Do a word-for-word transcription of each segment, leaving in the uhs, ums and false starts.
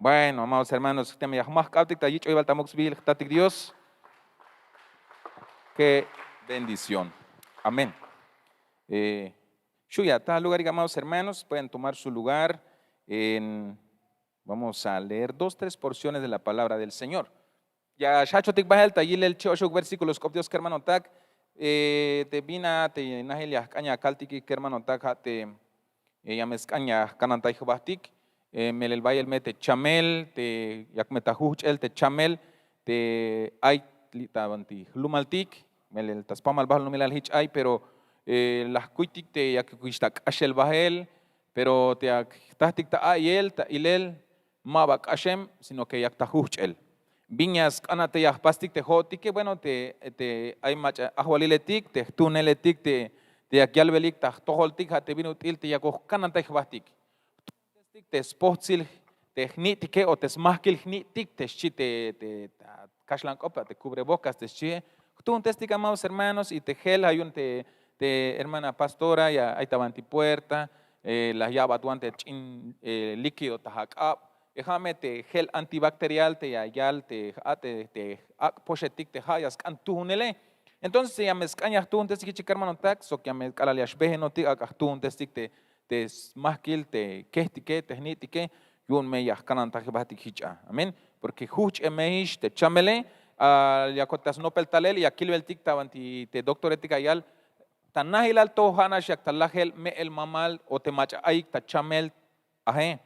Bueno, amados hermanos, teme ya jmajk'abtik ta yich' oybal ta muk' sbiil jtatik Dios. Qué bendición. Amén. Xu' ya ta lugarik, amados hermanos, pueden tomar su lugar. Vamos a leer dos tres porciones de la palabra del Señor. Ya xjachotik bahel ta yilel che'oxuk versíkulo sk'op Dios kermanotak. Te bin a te najil ya jk'an ya kaltik kermanotak ja' te ya me sk'an ya jkanantay jbahtik. Melel bayel me te chamel te yak me ta juhch'el te chamel te ay li' ta banti jlumaltik. Melel ta spamal bahel numilal hich ay pero la jkuytik te yakukix ta k'axel bahel. Pero te yak jtahtik ta a'iyel ta ilel ma ba k'axem, sino ke yak ta juhch'el. Bin ya sk'anat te ya jpastik te ho'otike? Bueno, te ay mach'a ajwaliletik te jtuhneletik te yak yalbelik ta jtojoltik ja' te bin ut'il te yakuk jkanantay jbahtik. Jtuhntestik te spohtsil te jni'tike o te smahkil jni'tik te xchi te kaxlan k'op a te cubrebocas te xchihe. Jtuhntestik, amados hermanos, y te jel ja' yu'un te hermana pastora ya ay ta banti puerta. La ya'bat wan te ch'in líquido ta jak'ab. Ja' me te jel antibacterial te ya yal te ak' poxetik te ja' ya sk'an tuhunele. Entonces ya me sk'an ya jtuhuntestik jich kermanotak sok ya me k'alal ya xbehenotik ak'a jtuhuntestik te smahkil te kehtike te jni'tike. Yu'un me ya jkanantaj jbahtik jich a. Amén. Porke juhch'emehix te chamele. Yakot ta snopel talel ya kilbeltik ta banti te doctoretik ya yal ta najilal to ja' nax yak ta lajel me'el mamal o te mach'a ayik ta chamel aje.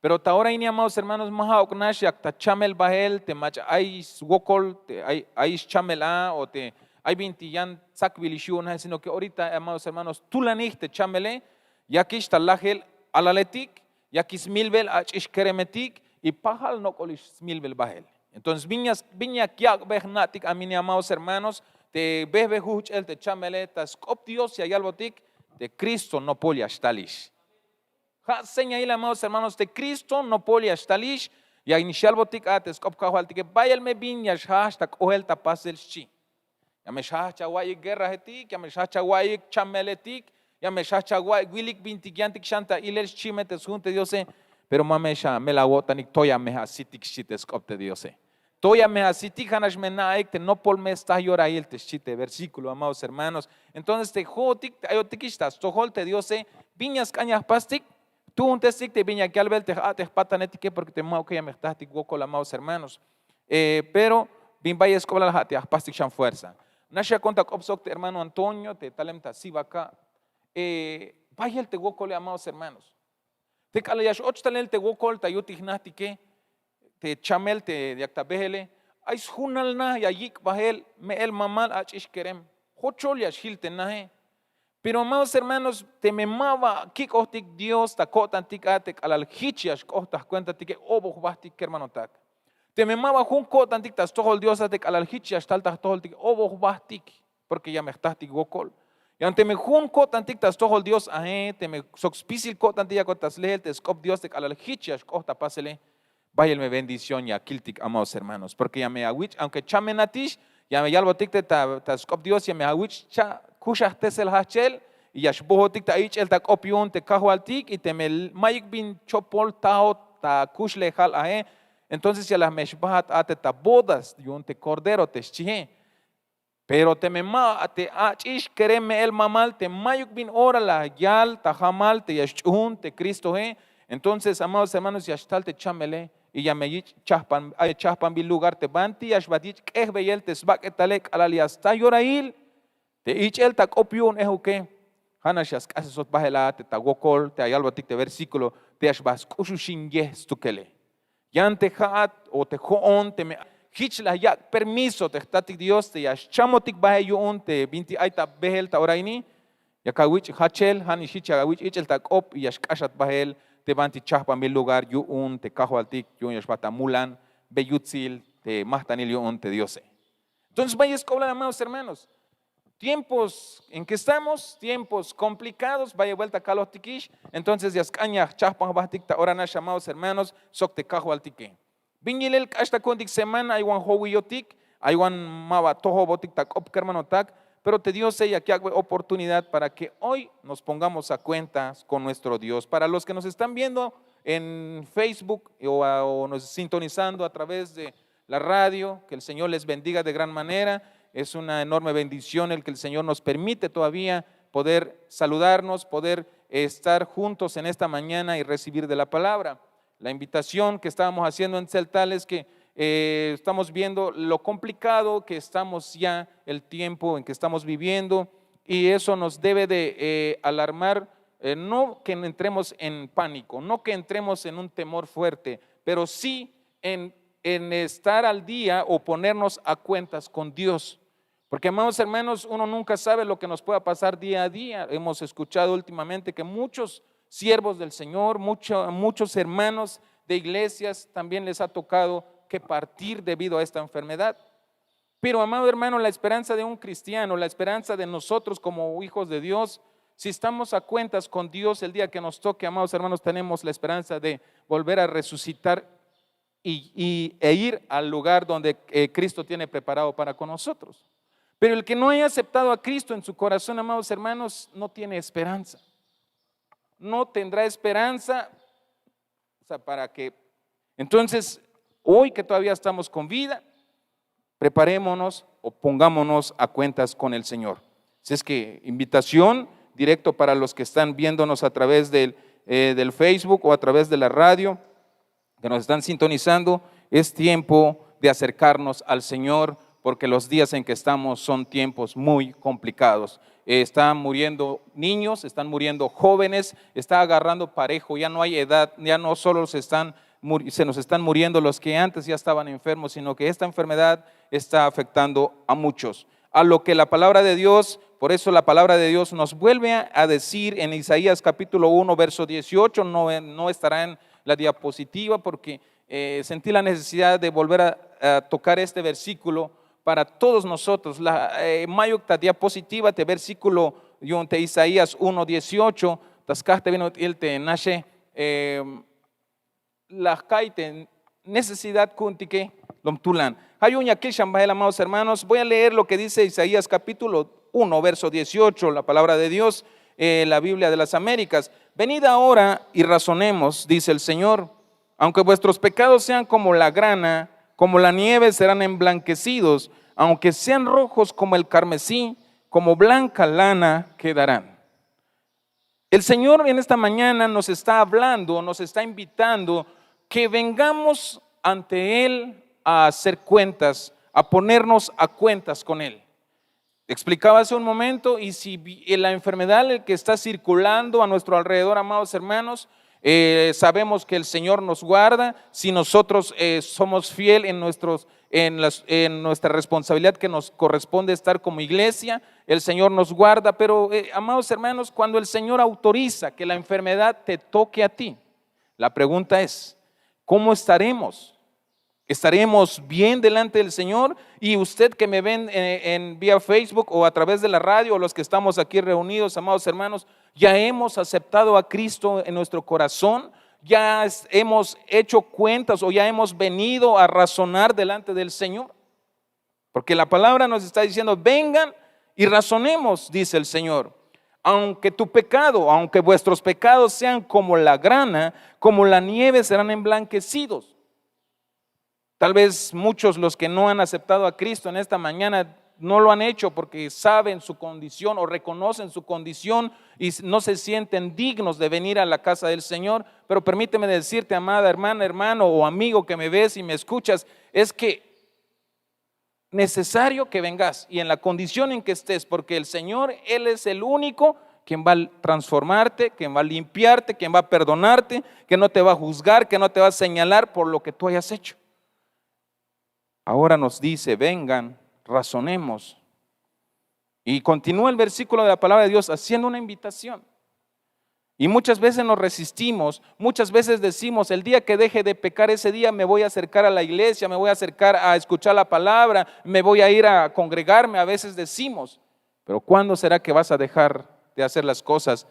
Pero ta ora ini, amados hermanos, ma ja'uk nax yak ta chamel bahel te mach'a ay swokol te ay xchamel a o te ay binti yan tsakbilix yu'un aje, sino ke orita, amados hermanos, tulanij te chamele. Yakix ta lajel alaletik, yakix smilbel ach'ix keremetik y pajal nok'olix smilbel bahel. Entonces bin yak yak'bey jna'tik a mini, amados hermanos, te behbe juhch'el te chamele ta sk'op Dios ya yalbotik te Cristo nopol ya xtalix. Ja' señail, amados hermanos, te Cristo nopol ya xtalix. Ya nix yalbotik a te sk'op kajwaltike bayel me bin ya xjajch ta k'ohel ta pasel xchi. Ya me xjajch awa'iyik guerrahetik, ya me xjajch awa'iyik chameletik, ya me xjajch awa'iy wilik bintik yantik xan ta ilel xchi me te sjun te Diose. Pero ma me xamel awo'tanik, toya me asitik xchi te sk'op te Diose. Toya me asitik, ja' nax me na'ik te nopol me sta yorail te xchi te versíkulo, amados hermanos. Entonces te jo'otik te ayotikix ta stojol te Diose, bin ya sk'an ya jpastik? Jtuhuntestik te bin yak yalbel te ja' te jpatanetike porke te ma'uke ya me jtahtik wokol, amados hermanos. Pero bin bayel sk'oblal ja' te ya jpastik xan fuerza. Nax ya konta k'op sok te hermano Antonio te talem ta sibaka. Bayel te wokole, amados hermanos. Te k'alal ya x-och talel te wokol ta yutik jnahtike, te chamel te yak ta behele, ay sjunal na ya yik' bahel me'el mamal ach'ix kerem. Jochol ya xjil te nahe. Pero amados hermanos, teme ma ba kik'ojtik Dios ta ko'tantik a te k'alal hich ya xk'oht ta jkuentatike, obo jbahtik kermanotak. Teme ma ba jun ko'tantik ta stojol Dios a te k'alal hich ya xtal ta jtojoltike, obo jbahtik. Porke ya me jtahtik wokol. Yan teme jun ko'tantik ta stojol Dios ahe, teme sok spisil ko'tantik yakot ta slehel te sk'op Dios te k'alal hich ya xk'oht ta pasele, bayel me bendición ya kiltik, amados hermanos, porke ya me awich' aunke chamenatix, ya me yalbotik te ta sk'op Dios ya me awich' cha' kuxajtesel jajchel. Y ya xbohotik ta ich'el ta k'op yu'un te kajwaltik y teme mayuk bin chopol taot ta kuxlejal ahe, entonces ya la me xbahat a te ta bodas yu'un te kordero te xchihe. Pero teme ma te ach'ix kerem me'el mamal te mayuk bin ora la yal ta jamal te ya xch'uhun te Cristohe, entonces amados hermanos ya xtal te chamele y ya me yich' chahpan ay chahpanbil lugar te banti ya xbat yich' k'ejbeyel te sbak'etale k'alal ya sta yorail te ich'el ta k'op yu'un ejuke. Ja' nax ya sk'ase sot bahel a te ta wokol te ya yalbotik te versíkulo te ya xba sk'uxuxin yej stukele. Yan te ja'at o te jo'on teme jich la yak' permiso te jtatik Dios te ya xchamotik bahel yu'un te bintik ay ta behel ta ora ini, yak awich' jachel ja' nix jich ya awich' ich'el ta k'op y ya xk'axat bahel te banti chahpanbil lugar yu'un te kajwaltik yu'un ya xba ta mulan be yutsil te mahtanil yu'un te Diose. Entonces bayel sk'oblal, amados hermanos, tiempos en ke estamos tiempos komplikados bayel buelta kalojtikix. Entonces ya sk'an ya jchahpan jbahtik ta ora nax, amados hermanos, sok te kajwaltike. Bin yilel k'ax ta ku'untik semana ay wan jowiyotik, ay wan ma ba tojobotik ta k'op kermanotak. Pero te diose yak yak'be oportunidad para ke hoy nos pongamos a kuenta kon nuestro dios para los ke nos están viendo en Facebook o, a- o nos sintonizando a través de la radio, que el Señor les bendiga de gran manera. Es una enorme bendición el que el Señor nos permite todavía poder saludarnos, poder estar juntos en esta mañana y recibir de la palabra. La invitación que estábamos haciendo en Tzeltal es que eh, estamos viendo lo complicado que estamos ya, el tiempo en que estamos viviendo, y eso nos debe de eh, alarmar, eh, no que entremos en pánico, no que entremos en un temor fuerte, pero sí en, en estar al día o ponernos a cuentas con Dios. Porque, amados hermanos, uno nunca sabe lo que nos pueda pasar día a día. Hemos escuchado últimamente que muchos siervos del Señor, mucho- muchos hermanos de iglesias también les ha tocado que partir debido a esta enfermedad. Pero, amado hermano, la esperanza de un cristiano, la esperanza de nosotros como hijos de Dios, si estamos a cuentas con Dios el día que nos toque, amados hermanos, tenemos la esperanza de volver a resucitar y, y- e ir al lugar donde eh, Cristo tiene preparado para con nosotros. Pero el que no haya aceptado a Cristo en su corazón, amados hermanos, no tiene esperanza. No tendrá esperanza. O sea, para que entonces, hoy que todavía estamos con vida, preparémonos o pongámonos a cuentas con el Señor. Así es que invitación directo para los que están viéndonos a través del, eh, del Facebook o a través de la radio, que nos están sintonizando, es tiempo de acercarnos al Señor, porque los días en que estamos son tiempos muy complicados. Eh, están muriendo niños, están muriendo jóvenes, está agarrando parejo, ya no hay edad, ya no solo se están muri- se nos están muriendo los que antes ya estaban enfermos, sino que esta enfermedad está afectando a muchos. A lo que la palabra de Dios, por eso la palabra de Dios nos vuelve a, a decir en Isaías capítulo uno, verso dieciocho, no, no estará en la diapositiva porque eh, sentí la necesidad de volver a, a tocar este versículo para todos nosotros. La, eh, mayuk ta diapositiva te versículo yun te Isaías uno dieciocho, ta skaj te bin ut'il te naxe, eh, la jka'y te necesidad ku'untike lom tulan. Ja' yu'un ya kil xan bahel, amados hermanos. Voy a leer lo que dice Isaías capítulo uno, verso dieciocho, la palabra de Dios, eh, la Biblia de las Américas. Venid ahora y razonemos, dice el Señor. Aunque vuestros pecados sean como la grana, como la nieve serán emblanquecidos. Aunque sean rojos como el carmesí, como blanca lana quedarán. El Señor en esta mañana nos está hablando, nos está invitando que vengamos ante Él a hacer cuentas, a ponernos a cuentas con Él. Explicaba hace un momento, y si vi- la enfermedad que está circulando a nuestro alrededor, amados hermanos, eh, sabemos que el Señor nos guarda si nosotros eh, somos fiel en, nuestros, en, las- en nuestra responsabilidad que nos corresponde estar como iglesia. El Señor nos guarda, pero eh, amados hermanos, cuando el Señor autoriza que la enfermedad te toque a ti, la pregunta es, ¿cómo estaremos? ¿Estaremos bien delante del Señor? Y usted que me ven eh, en vía Facebook o a través de la radio, o los que estamos aquí reunidos, amados hermanos, ya hemos aceptado a Cristo en nuestro corazón, ya es- hemos hecho cuentas o ya hemos venido a razonar delante del Señor. Porque la palabra nos está diciendo, vengan y razonemos, dice el Señor. Aunque tu pecado, aunque vuestros pecados sean como la grana, como la nieve serán emblanquecidos. Tal vez muchos los que no han aceptado a Cristo en esta mañana no lo han hecho porque saben su condición o reconocen su condición y no se sienten dignos de venir a la casa del Señor. Pero permíteme decirte, amada hermana, hermano o amigo que me ves y me escuchas, es que necesario que vengas y en la condición en que estés, porque el Señor, Él es el único quien va a transformarte, quien va a limpiarte, quien va a perdonarte, que no te va a juzgar, que no te va a señalar por lo que tú hayas hecho. Ahora nos dice, vengan, razonemos. Y continúa el versículo de la palabra de Dios haciendo una invitación. Y muchas veces nos resistimos, muchas veces decimos, el día que deje de pecar, ese día me voy a acercar a la iglesia, me voy a acercar a escuchar la palabra, me voy a ir a congregarme, a veces decimos. Pero ¿cuándo será que vas a dejar de hacer las cosas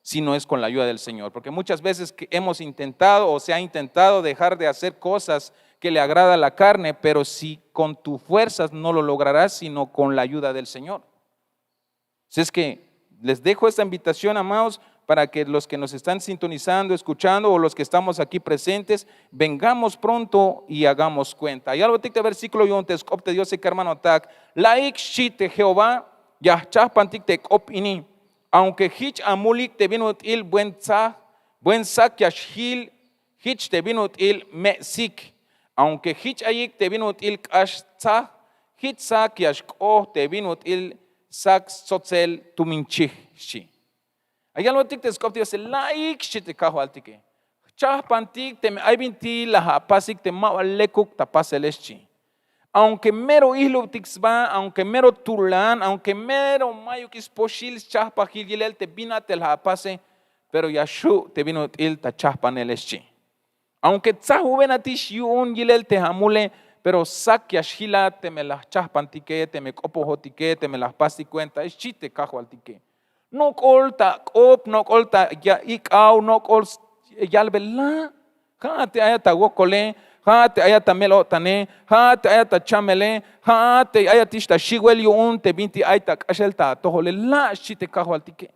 si no es con la ayuda del Señor? Porque muchas veces que hemos intentado o se ha intentado dejar de hacer cosas que le agrada a la carne, pero si con tus fuerzas no lo lograrás, sino con la ayuda del Señor. Así es que les dejo esta invitación, amados, para que los que nos están sintonizando, escuchando, o los que estamos aquí presentes, vengamos pronto y hagamos cuenta. Ya lo tika te versículo yu'un te sk'op te Diose, kermanotak, la'ik xchi te Jehová, ya jchajpantik te k'op ini. Aunque jich amulik te bin ut'il buen tsa, buen sak ya xjil, jich te bin ut'il me'sik. Aunque jich ayik te bin ut'il k'ax tsa, jich sak ya xk'o te bin ut'il sak stsotsel tumin chij xchi. Ay yalbotik te sk'op te Diose, la'ik xchi te Kajwaltike. Jchajpantik teme ay binti la apasik te ma ba lekuk ta pasele xchi. Aunque mero ijlubtik sba, aunque mero tulan, aunque mero mayuk spoxil schajpajil yilel te bin a te la apase, pero ya xju' te bin ut'il ta chajpanele xchi. Aunque tsajwubenatix yu'un yilel te amule, pero sak ya xjilat teme la jchajpantike, teme k'opojotike, teme la jpastik cuenta xchi te Kajwaltike. Nok'ol ta k'op, nok'ol ta ik'aw, nok'ol yalbe la'. Ja'at te ayat ta wokole, ja'at te ayat ta mel-o'tane, ja'at te ayat ta chamele, ja'at te ayatix ta xiwel yu'un te binti ay ta k'axel ta atojole, la' xchi te Kajwaltike.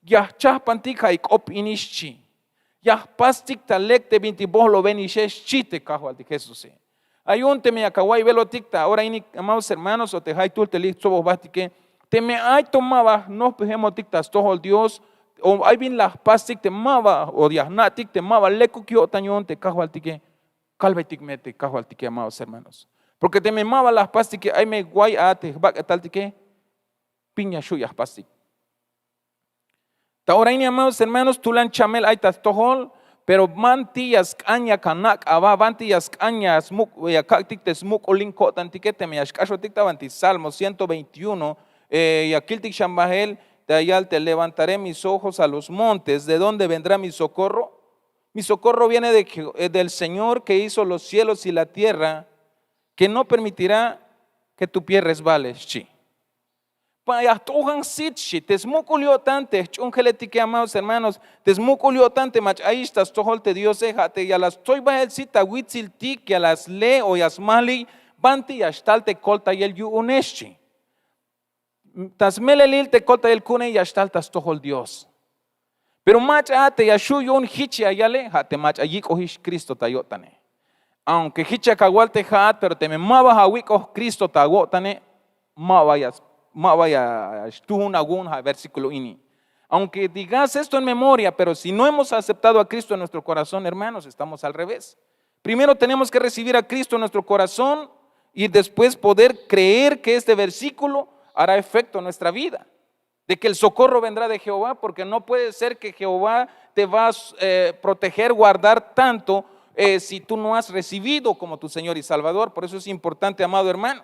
Ya jchajpantik ja' ik'op ini xchi. Ya jpastik ta lek te binti bojlobenixe xchi te Kajwaltik Jesuse. Ay yu'un teme yak awa'iybelotik ta ora ini, amados hermanos, o te jaytuhl te li' jtsoboj jbajtike, teme ay to ma ba jnojpejemotik ta stojol Dios, o ay bin la jpastik te ma ba, o ya jna'tik te ma ba lekuk yo'tan yu'un te Kajwaltike, kalbeytik me te Kajwaltike, amados hermanos. Porque teme ma ba la jpastike, ay me way a te jbak'etaltike, bin ya xju' ya jpastik. Ta ora ini, amados hermanos, tulan chamel ay ta stojol, pero banti ya sk'an yak anak' aba, banti ya sk'an ya smuk', ya kak'tik te smuk'ulin ko'tantike, teme ya xk'axotik ta banti Salmo ciento veintiuno, eh, ya kiltik xan bahel, ta yal te: levantaré mis ojos a los montes, ¿de dónde vendrá mi socorro? Mi socorro viene de Je-, eh, del Señor que hizo los cielos y la tierra, que no permitirá que tu pie resbale xchi. Pa ya jt'ojan sit xchi, te smuk'ul yo'tan te jch'uunjeletike, amados hermanos, te smuk'ul yo'tan te mach'a ayix ta stojol te Diose, ja' te ya la stsoy bahel sit ta witsiltik, ya la sle o ya smajliy banti ya xtal te koltayel yu'une xchi. Ta smelelil te koltayel ku'une ya xtal ta stojol Dios. Pero mach'a te ya xju' yu'un jich ya yale, ja' te mach'a yik'ojix Cristo ta yo'tane. Aunque jich yak awal te ja'at, pero teme ma ba awik'oj Cristo ta awo'tane, ma ba ya, ma ba ya xtuun awu'un ja' versículo ini. Aunque digas esto en memoria, pero si no hemos aceptado a Cristo en nuestro corazón, hermanos, estamos al revés. Primero tenemos que recibir a Cristo en nuestro corazón y después poder creer que este versículo hará efecto en nuestra vida, de que el socorro vendrá de Jehová, porque no puede ser que Jehová te va a, eh, proteger, guardar tanto, eh, si tú no has recibido como tu Señor y Salvador. Por eso es importante, amado hermano.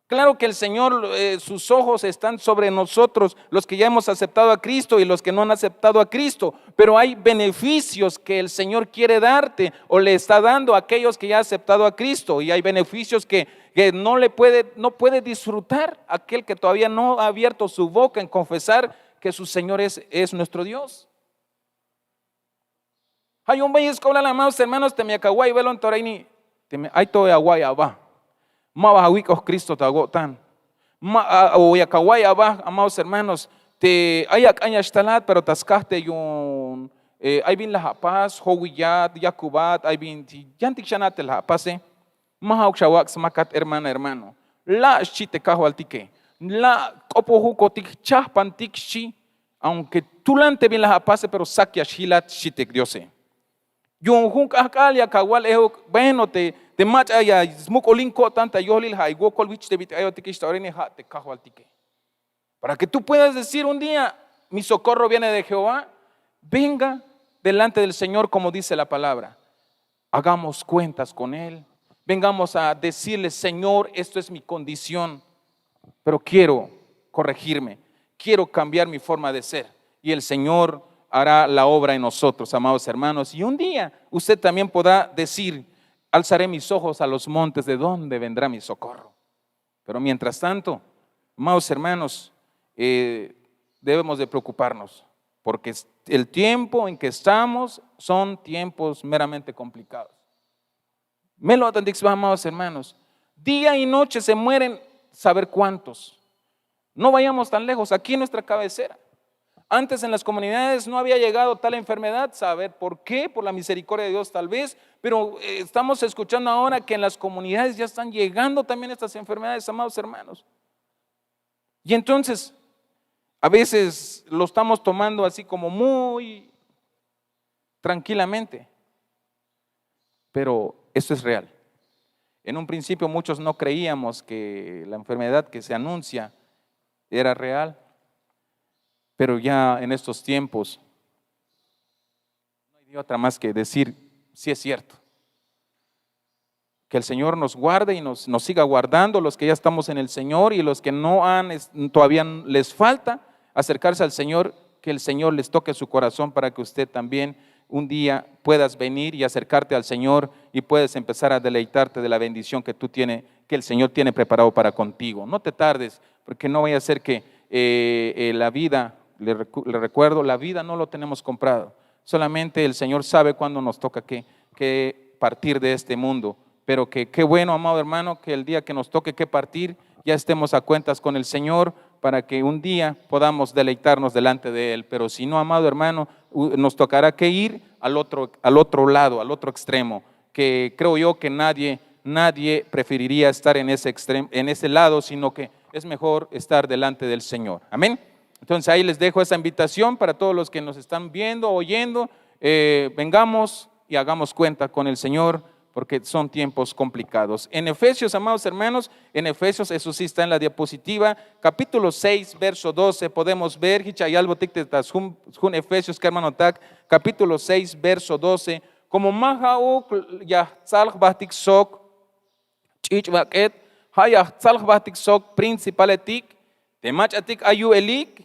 Claro que el Señor, eh, sus ojos están sobre nosotros, los que ya hemos aceptado a Cristo y los que no han aceptado a Cristo, pero hay beneficios que el Señor quiere darte o le está dando a aquellos que ya han aceptado a Cristo, y hay beneficios que, que no le puede, no puede disfrutar aquel que todavía no ha abierto su boca en confesar que su Señor es, es nuestro Dios. Ja' yu'un bayel sk'oblal, amados hermanos, teme yak awa'iybelotik ta ora ini, teme ay to awa'iy aba, ma ba awik'oj Cristo ta awo'tan. Ma, a, o yak awa'iy aba, amados hermanos, te ay ak'an ya xtalat, pero ta skaj te yu'un, eh, ay bin la apas, jowiyat, yakubat, ay bin, yantik xan a te la apase. Ma ja'uk xawak' smakat, hermana, hermano. La' xchi te Kajwaltike. La' k'opojukotik, jchajpantik xchi. Aunque tulan te bin la apase, pero sak ya xjilat, xchi te Diose. Yu'un jun k'ajk'al yak awal ejuk, bueno, te, te mach'a ya smuk'ulin ko'tan ta yohlil, ja' iwokol wich te bit'il ayotikix ta ora ini, ja' te Kajwaltike. Para que tú puedas decir un día: mi socorro viene de Jehová, venga delante del Señor, como dice la palabra. Hagamos cuentas con Él. Vengamos a decirle: Señor, esto es mi condición, pero quiero corregirme, quiero cambiar mi forma de ser. Y el Señor hará la obra en nosotros, amados hermanos. Y un día usted también podrá decir: alzaré mis ojos a los montes, ¿de dónde vendrá mi socorro? Pero mientras tanto, amados hermanos, eh, debemos de preocuparnos, porque es-, el tiempo en que estamos son tiempos meramente complicados. Mel-o'tantik sba, amados hermanos. Día y noche se mueren saber cuántos. No vayamos tan lejos, aquí en nuestra cabecera. Antes en las comunidades no había llegado tal enfermedad, saber por qué, por la misericordia de Dios tal vez, pero eh, estamos escuchando ahora que en las comunidades ya están llegando también estas enfermedades, amados hermanos. Y entonces, a veces lo estamos tomando así como muy tranquilamente, pero esto es real. En un principio muchos no creíamos que la enfermedad que se anuncia era real, pero ya en estos tiempos no hay de otra más que decir, sí es cierto. Que el Señor nos guarde y nos, nos siga guardando, los que ya estamos en el Señor y los que no han, es- todavía les falta acercarse al Señor, que el Señor les toque su corazón para que usted también un día puedas venir y acercarte al Señor y puedes empezar a deleitarte de la bendición que tú tienes, que el Señor tiene preparado para contigo. No te tardes, porque no vaya a ser que eh, eh, la vida, le, recu- le recuerdo, la vida no lo tenemos comprado. Solamente el Señor sabe cuándo nos toca que, que partir de este mundo. Pero que qué bueno, amado hermano, que el día que nos toque que partir, ya estemos a cuentas con el Señor para que un día podamos deleitarnos delante de Él. Pero si no, amado hermano, u- nos tocará que ir al otro, al otro lado, al otro extremo, que creo yo que nadie, nadie preferiría estar en ese extremo, en ese lado, sino que es mejor estar delante del Señor. Amén. Entonces ahí les dejo esa invitación para todos los que nos están viendo, oyendo. Eh, vengamos y hagamos cuenta con el Señor, porque son tiempos complicados. En Efesios, amados hermanos, en Efesios, eso sí está en la diapositiva, capítulo seis, verso doce, podemos ver, hich ya yalbotik te ta sjun, sjun Efesios, kermanotak, capítulo seis, verso doce, como ma ja'uk ya jtsal jbahtik sok ch'ich' bak'et, ja' ya jtsal jbahtik sok principaletik te mach'atik ay yu'elik,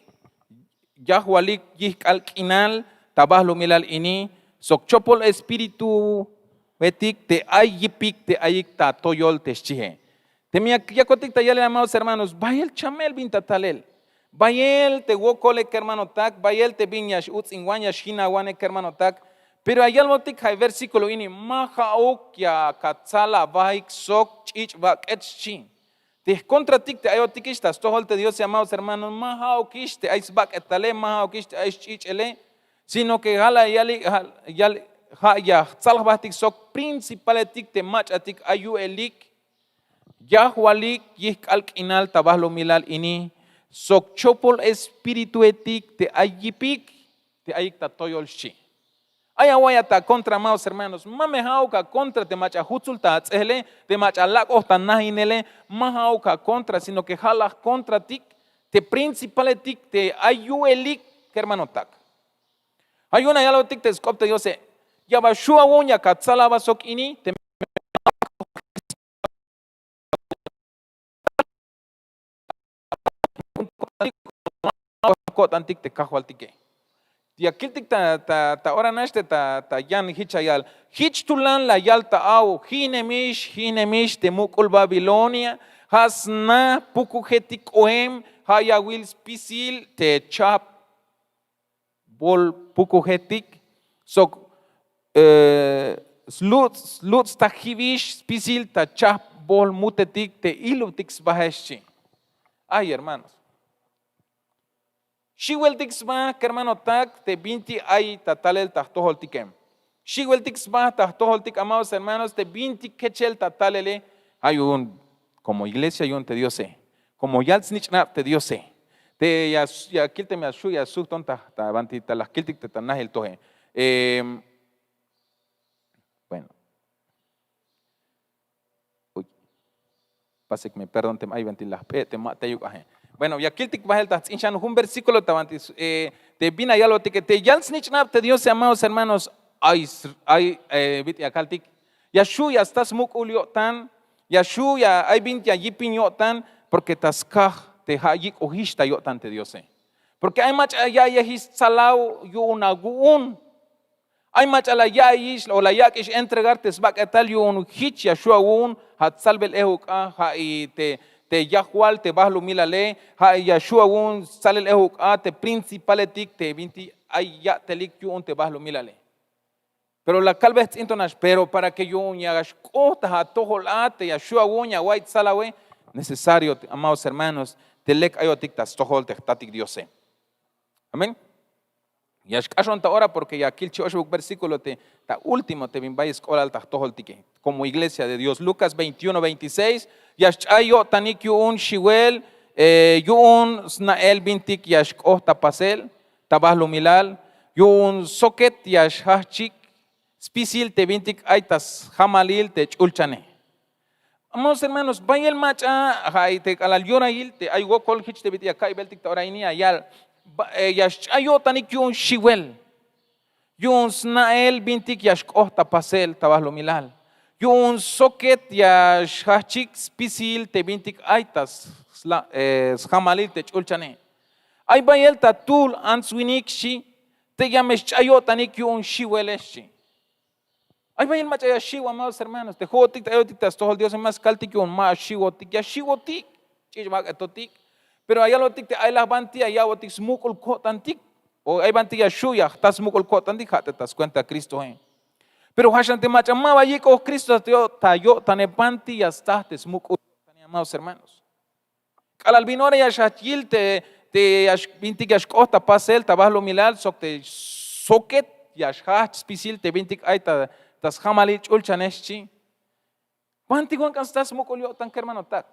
yajwalik yijk'al k'inal ta bahlumilal ini, sok chopol espírituetik te ay yipik te ayik ta toyol te xchihe. Teme yakotik ta yalel, amados hermanos, bayel chamel bin ta talel. Bayel te wokole, kermanotak, bayel te bin ya x-uts'inwan, ya xjinawane, kermanotak. Pero ya yalbotik ja' versículo ini, ma ja'uk ya katsal abahik sok ch'ich' bak'et, xchi. Te jkontratik te ayotikix ta stojol te Diose, amados hermanos, ma ja'ukix te ay sbak'etale, ma ja'ukix te ay sch'ich'ele, sino que ja' la yalik, ja' ya jtsal jbahtik sok principaletik te mach'atik ay yu'elik, yajwalik yijk'al k'inal ta bahlumilal ini, sok chopol espírituetik te ay yipik te ayik ta toyol, xchi. Ay awa'iyat ta contra, amados hermanos, ma me ja'uk acontra te mach'a jutsul ta ats'ehele, te mach'a lak'oj ta najinele, ma ja'uk acontra, sino que ja' la jkontratik te principaletik te ay yu'elik, kermanotak. Ja' yu'un ya yalbotik te sk'op te Diose, ya ba xju' awu'un ya katsal aba sok ini, te ko'tantik te kajwaltike. Ya kiltik ta, ta, ta ora nax te ta, ta yan hich ya yal, hich tulan la yal ta aw, ji'nemix, ji'nemix te muk'ul Babilonia, ja' sna pukujetik k'oem, ja' ya awil spisil te chahp bol pukujetik, sok eh, sluts', sluts' ta jibix spisil ta chahp bol mutetik te ilubtik sbahe, xchi. Ay, hermanos. Xiweltik sba, kermanotak, te binti ay ta talel ta jtojoltike. Xiweltik sba ta jtojoltik, amados hermanos, te binti kechel ta talele. Ja' yu'un, como iglesia yu'un te Diose, como yal-snich'nab te Diose, te ya, ya kiltem ya xju' ya sujton ta, ta banti ta la jkiltik te ta najil toje. Em, bueno. Uy. Pasik me perdón tem ay banti la jp'e' te ma teyuk aje. Bueno, ya kiltik bahel ta jts'in xan jun versículo ta banti, eh, te bin ya yalbotike, te yal-snich'nab te Diose, amados hermanos, ay, ay, eh, bit'il ya kaltik. Ya xju' ya sta smuk'ul yo'tan, ya xju' ya ay bin ya yipin yo'tan, porque ta skaj te ja' yik'ojix ta yo'tan te Diose. Porque ay mach'a ya'iyejix stsalaw yu'un awu'un. Ay mach'a la ya'iyix o la yak'ix entregar te sbak'etal yu'un jich ya xju' awu'un, ja' tsalbel ehuk a, ja' i te, te yajwal te bahlumilale, ja' ya xju' awu'un stsalel ehuk a te principaletik te binti ay ya'telik yu'un te bahlumilale. Pero la kalbey jts'in to nax, pero para que yu'un ya xk'ot ta atojol a te ya xju' awu'un ya awa'iy tsalawe, necesario, amados hermanos, te lek ayotik ta stojol te jtatik Diose. Amén. Ya xk'axon ta ora porke ya kil chi'oxebuk versíkulo te ta último te bin bay sk'oblal ta jtojoltike. Komo iglesia de dios lukas veintiuno veintiséis, ya xch'ay yo'tanik yu'un xiwel, yu'un sna'el bintik ya xk'oht ta pasel ta bahlumilal, yu'un soket ya xjahchik spisil te bintik ay ta sjamalil te ch'ulchane. Amados hermanos, bayel mach'a ja' te k'alal yorahil te ay wokol jich te bit'il ya ka'ibeltik ta ora ini ya yal, ya xch'ay yo'tanik yu'un xiwel, yu'un sna'el bintik ya xk'oht ta pasel ta bahlumilal, yu'un soket ya xjahchik spisil te bintik ay ta sjamalil te ch'ulchane. Ay bayel ta tuhl ants-winik xchi, te ya me xch'ay yo'tanik yu'un xiwele xchi. Ay bayel mach'a ya xiw, amados hermanos, te jo'otik te ayotik ta stojol diose ma skaltik yu'un ma axiwotik, ya xiwotik, ch'ich' bak'etotik. Pero ayalotik te ay laj banti ya ya'botik smuk'ul ko'tantik, o ay banti ya xhu' ya jta smuk'ul ko'tantik ja' te ta skuenta kristoe. Pero ja' xan te mach'a ma ba yik'oj kristo ta yo'tane banti ya sta te smuk'ul ko'tane, amados hermanos. K'alal bin ora ya xjahch yil te bintik ya xk'oht ta pasel ta bahlumilal sok te soket ya xjahch spisil te bintik ay ta sjamalil ch'ulchane xchi. Bantik wan k'an sta smuk'ul yo'tan kermanotak?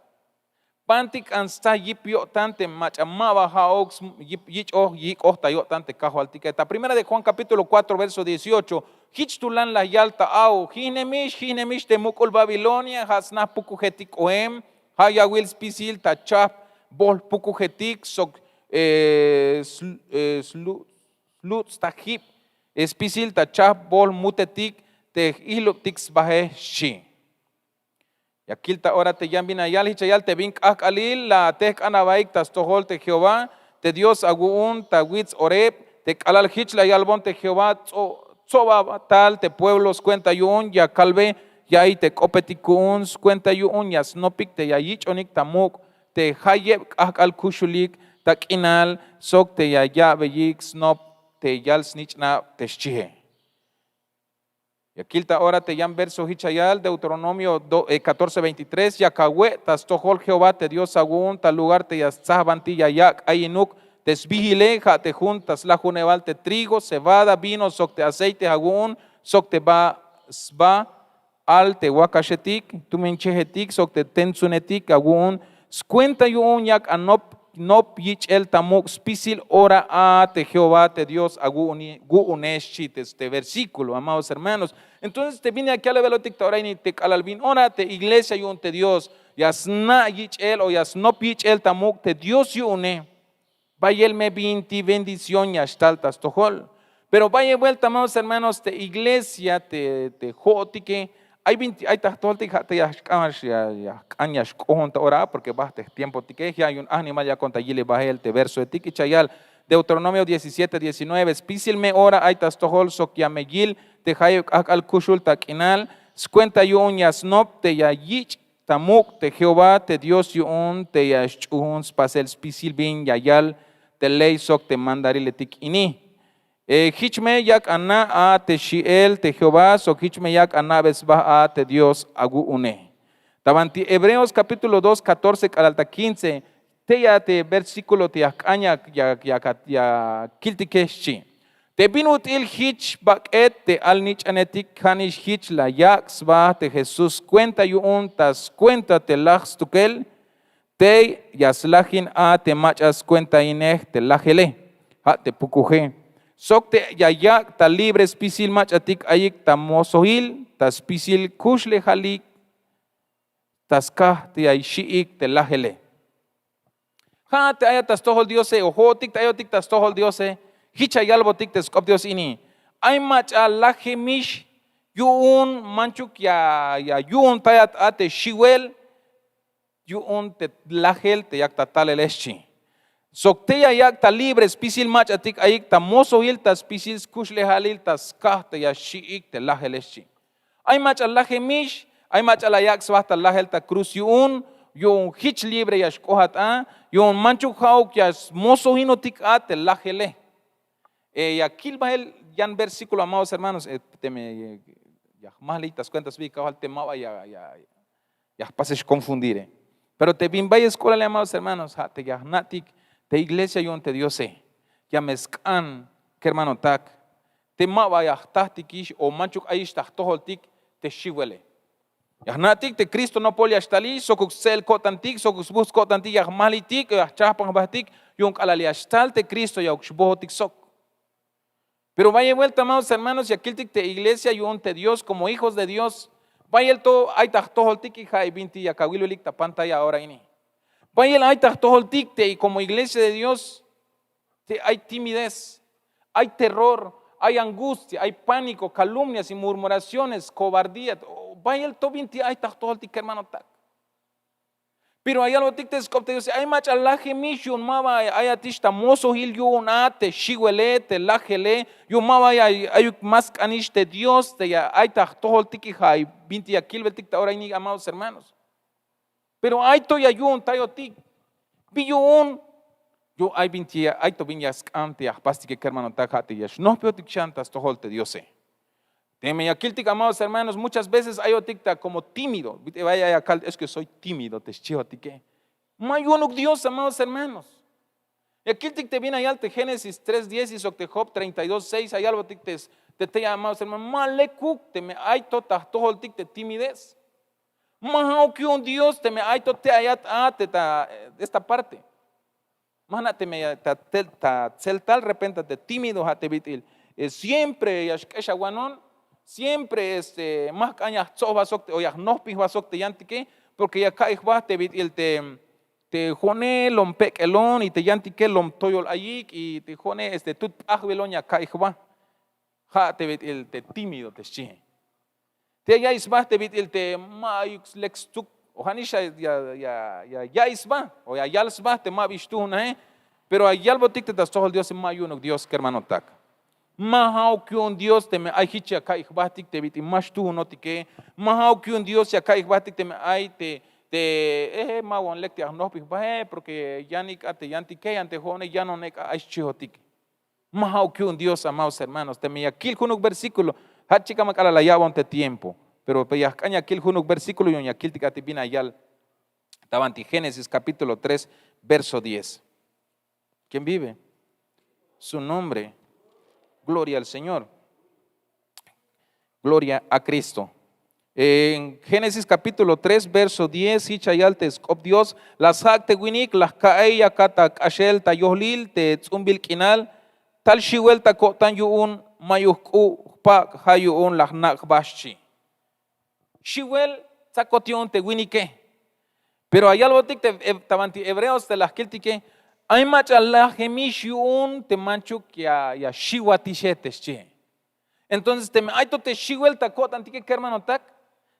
Bantik k'an sta yip yo'tan te mach'a ma ba ja'uk yich'oj yik'oj ta yo'tan te kajwaltike ta primera de juan kapítulo kuatro verso dieciocho. Jich tulan la yal ta aw, jijnemix jijnemix te muk'ul babilonia ja' sna pukujetik k'oem, ja' yawil spisil ta chahp bohl pukujetik sok sluts' ta jib spisil ta chahp bohl mutetik te j'ijlubtik sbahe xchi. Ya kil ta ora te yan bin la yal jich la yal te bin k'ahk'alil la atehk'an abaik ta stojol te jehová te dios awu'un ta wits oreb. Te k'alal jich la yalbon te jehová, tzoba tal te pueblo skuenta yu'un ya kalbe, ya'iy te k'opetik ku'un skuenta yu'un ya snopik te ya yich'onik ta muk' te jayeb k'ahk'al kuxulik ta k'inal sok te ya ya'beyik snop te yal snich'nab te xchihe. Ya kil ta ora te yan verso jich la yal deuteronomio katorce veintitrés, ya kawe' ta stojol jehová te dios awu'un ta lugar te ya stsahbanti ya yak' ayinuk te sbihile ja' te jun ta slajunebal te trigo cebada vino sok te aceite awu'un sok te ba sba al te wakaxetik tuminchejetik sok te tentsunetik awu'un skuenta yu'un yak' anop yich'el ta muk' spisil ora a te jehová te dios awu'une xchi te versíkulo amados hermanos. Entonces te bin ya kialebelotik ta ora ini te k'alal bin ora te iglesia yu'un te dios ya sna' yich'el o ya snop yich'el ta muk' te dios yu'une. Bayel me binti bendición ya xtal ta stojol. Pero bayel buelta amados hermanos te iglesia te jo'otike ay binti ay ta jtojoltik ja' te ya jk'an ya xk'ohon ta ora a porke ba te jtiempotike ya yu'un ajnimal yakon ta yilebahel te versohetik icha yal. Deuteronomio diecisiete diecinueve spisil me ora ay ta stojol sok ya me yil te jayeb k'ahk'al kuxul ta k'inal skuenta yu'un ya snop te ya yich' ta muk' te jehová te dios yu'un te ya xch'uhun spasel spisil bin ya yal te ley sok te mandariletik ini. Jich me yak' ana' a te xi'el te jehová sok jich me yak' ana'be sba a te dios awu'une. Ta banti hebreos kapítulo dos katorce k'alal ta kince, tey a te versíkulo te ya jk'an ya kiltike xchi. Te bin ut'il jich bak'et te alnich'anetik ja' nix jich la yak' sba te jesús skuenta yu'un ta skuenta te laj stukel. Tey ya slajin a te mach'a skuentainej te lajele ja' te pukuje sok te ya yak' ta libre spisil mach'atik ayik ta mosohil ta spisil kuxlejalik ta skaj te ya xi'ik te lajele. Ja' te ayat ta stojol diose o jo'otik te ayotik ta stojol diose. Jich ya yalbotik te sk'op dios ini, ay mach'a lajemix yu'un manchuk ya yu'untayat a te xiwel yu'un te lajel te yak ta talele xchi. Sok tey ya yak' ta libre spisil mach'atik ayik ta mosohil ta spisil skuxlejalil ta skaj te ya xi'ik te lajele xchi. Ay mach'a lajemix, ay mach'a la yak' sba ta lajel ta kruz yu'un yu'un jich libre ya xk'ohat a yu'un manchuk ja'uk ya smosojinotik a te lajele. Ya kil bahel yan versíkulo amados hermanos, teme ya jmahliy ta skuenta sbihik kajwal te ma ba ya jpasex konfundire. Pero te bin bayel sk'olalil amados hermanos ja' te ya jna'tik te iglesia yu'un te diose ya me sk'an Kermanotak, te ma ba ya jtajtikix o manchuk ayix ta jtojoltik te xiwele. Ya jna'tik te Kristo nopol ya xtalix sokuk stse'el ko'tantik, sokuk sbuhts ko'tantik, ya jmajlitik o ya jchajpan jbahtik. Yu'un k'alal ya xtal te Kristo ya xbohotik sok. Pero bayel buelta, amados hermanos, ya kiltik te iglesia yu'un te Dios, komo hijos de Dios, bayel to ay ta jtojoltik. Y ja' bintik ya awilbelik ta pantalla ora ini. Bayel ay ta jtojoltik te komo iglesia de Dios te ay timidez, ay terror, ay angustia, ay pánico, calumnias y murmuraciones, cobardía. Bayel to bintik ay ta jtojoltik, kermanotak. Pero ya yalbotik te sk'op te Diose, ay mach'a lajemix yu'un ma ba ayatix ta mosojil yu'un a te xiwele, te lajele, yu'un ma ba ya ayuk ma sk'anix te Dios te ya ay ta jtojoltik. Y ja' bintik ya kilbetik ta ora ini, amados hermanos. Pero ay to ya yu'untayotik. Bi yu'un, yu'un ay bintik ay to bin ya sk'an te ya jpastike, kermanotak, ja' te ya xnojpijotik xan ta stojol te Diose. Teme ya kiltik, amados hermanos, muchas veces ayotik ta komo tímido. Bit'il ay ya kal, es que soy tímido, te xchijotike. Ma yu'unuk Dios, amados hermanos. Ya kiltik te bin ya yal te Génesis tres diez y sok te Job treinta y dos seis, ya yalbotik te, te tey, amados hermanos, ma lekuk teme ay to ta jtojoltik te timidez. Ma ja'uk yu'un Dios teme ay to te ayat a te ta esta parte. Ma jna' teme ta, ta tseltal repente te tímido, ja' te bit'il, eh, siempre ya xk'exawanon, siempre, este, ma jk'an ya jtsob jba sok te, o ya jnojpij jba sok te yantike, porque ya ka'iy jba te bit'il te, te jo'one lom pek'elon, y te yantike lom toyol ayik, y te jo'one, este, tut p'ajbilon ya ka'iy jba. Ja' te bit'il te tímido te xchie. Te ya ya'iy sba te bit'il te ma'yuk lek stsuk, o ja'nix ya, ya, ya, ya ya'iy sba o ya yal sba te ma bi xtuunaje. Pero ya yalbotik te ta stojol Diose, ma yu'unuk Dios, kermanotak. Ma ja'uk yu'un Dios teme ay jich ya ka'iy jbatik te bit'il ma xtuunotike. Ma ja'uk yu'un Dios ya ka'iy jbatik teme ay te, te, eh, ma wan lek te ya jnojpij jbae, porque yanik a te yantike, yan te jo'one yanonek a, ay xchijotik. Ma ja'uk yu'un Dios, amados hermanos. Teme ya kil junuk versículo, jach chikan ma k'alal la ya'bon te tiempo, pero ya jk'an ya kil junuk versículo yu'un ya kiltik a te bin ya yal ta banti Génesis capítulo tres, verso diez. ¿Quién vive? Su nombre. Gloria al Señor. Gloria a Cristo. En Génesis capítulo tres, verso diez, jich ya yal te sk'op Dios: La sjak' te winik la jka'ey yakat ta k'axel ta yojlil te ts'umbil k'inal, tal xiwel ta ko'tan yu'un mayuk jk'u' jpak', ja' yu'un la jnak' jba, xchi. Xiwel tsakot yu'un te winike. Pero ya yalbotik te, ta banti Hebreos te la jkiltike, ay mach'a lajemix yu'un te manchuk ya, ya xiwatixe, te xchie. Entonces teme ay to te xiwel ta ko'tantike, kermanotak,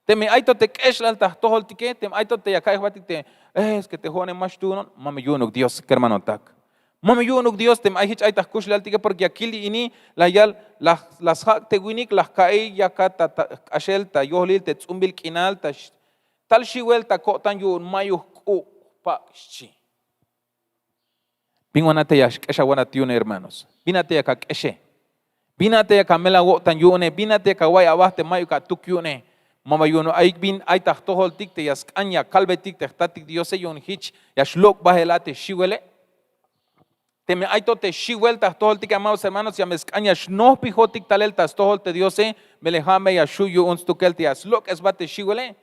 teme ay to te k'exlal ta jtojoltike, teme ay to te ya ka'iy jbatik te, eh, es que te jo'one ma xtuunon, ma me yu'unuk Dios, kermanotak. Ma me yu'unuk Dios teme ay jich ay ta jkuxlejaltike, porque ya kil ini la yal: La, la sjak' te winik la jka'ey yakat ta, ta k'axel ta yojlil te ts'umbil k'inal, ta x-, tal xiwel ta ko'tan yu'un mayuk jk'u' jpak', xchi. Bin wan a te ya xk'exawanat yu'une, hermanos? Bin a te yak ak'exe? Bin a te yak amel awo'tan yu'une? Bin a te yak awa'iy aba te mayuk atuk yu'une? Ma ba yu'un ay bin ay ta jtojoltik te ya sk'an ya kalbetik te jtatik Diose, yu'un jich ya xlok' bajel a te xiwele. Teme ay to te xiwel ta jtojoltik, amados hermanos, ya me sk'an ya xnojpijotik talel ta stojol te Diose, melel ja' me ya xju' yu'un stukel te ya slok'es sba te xiwele.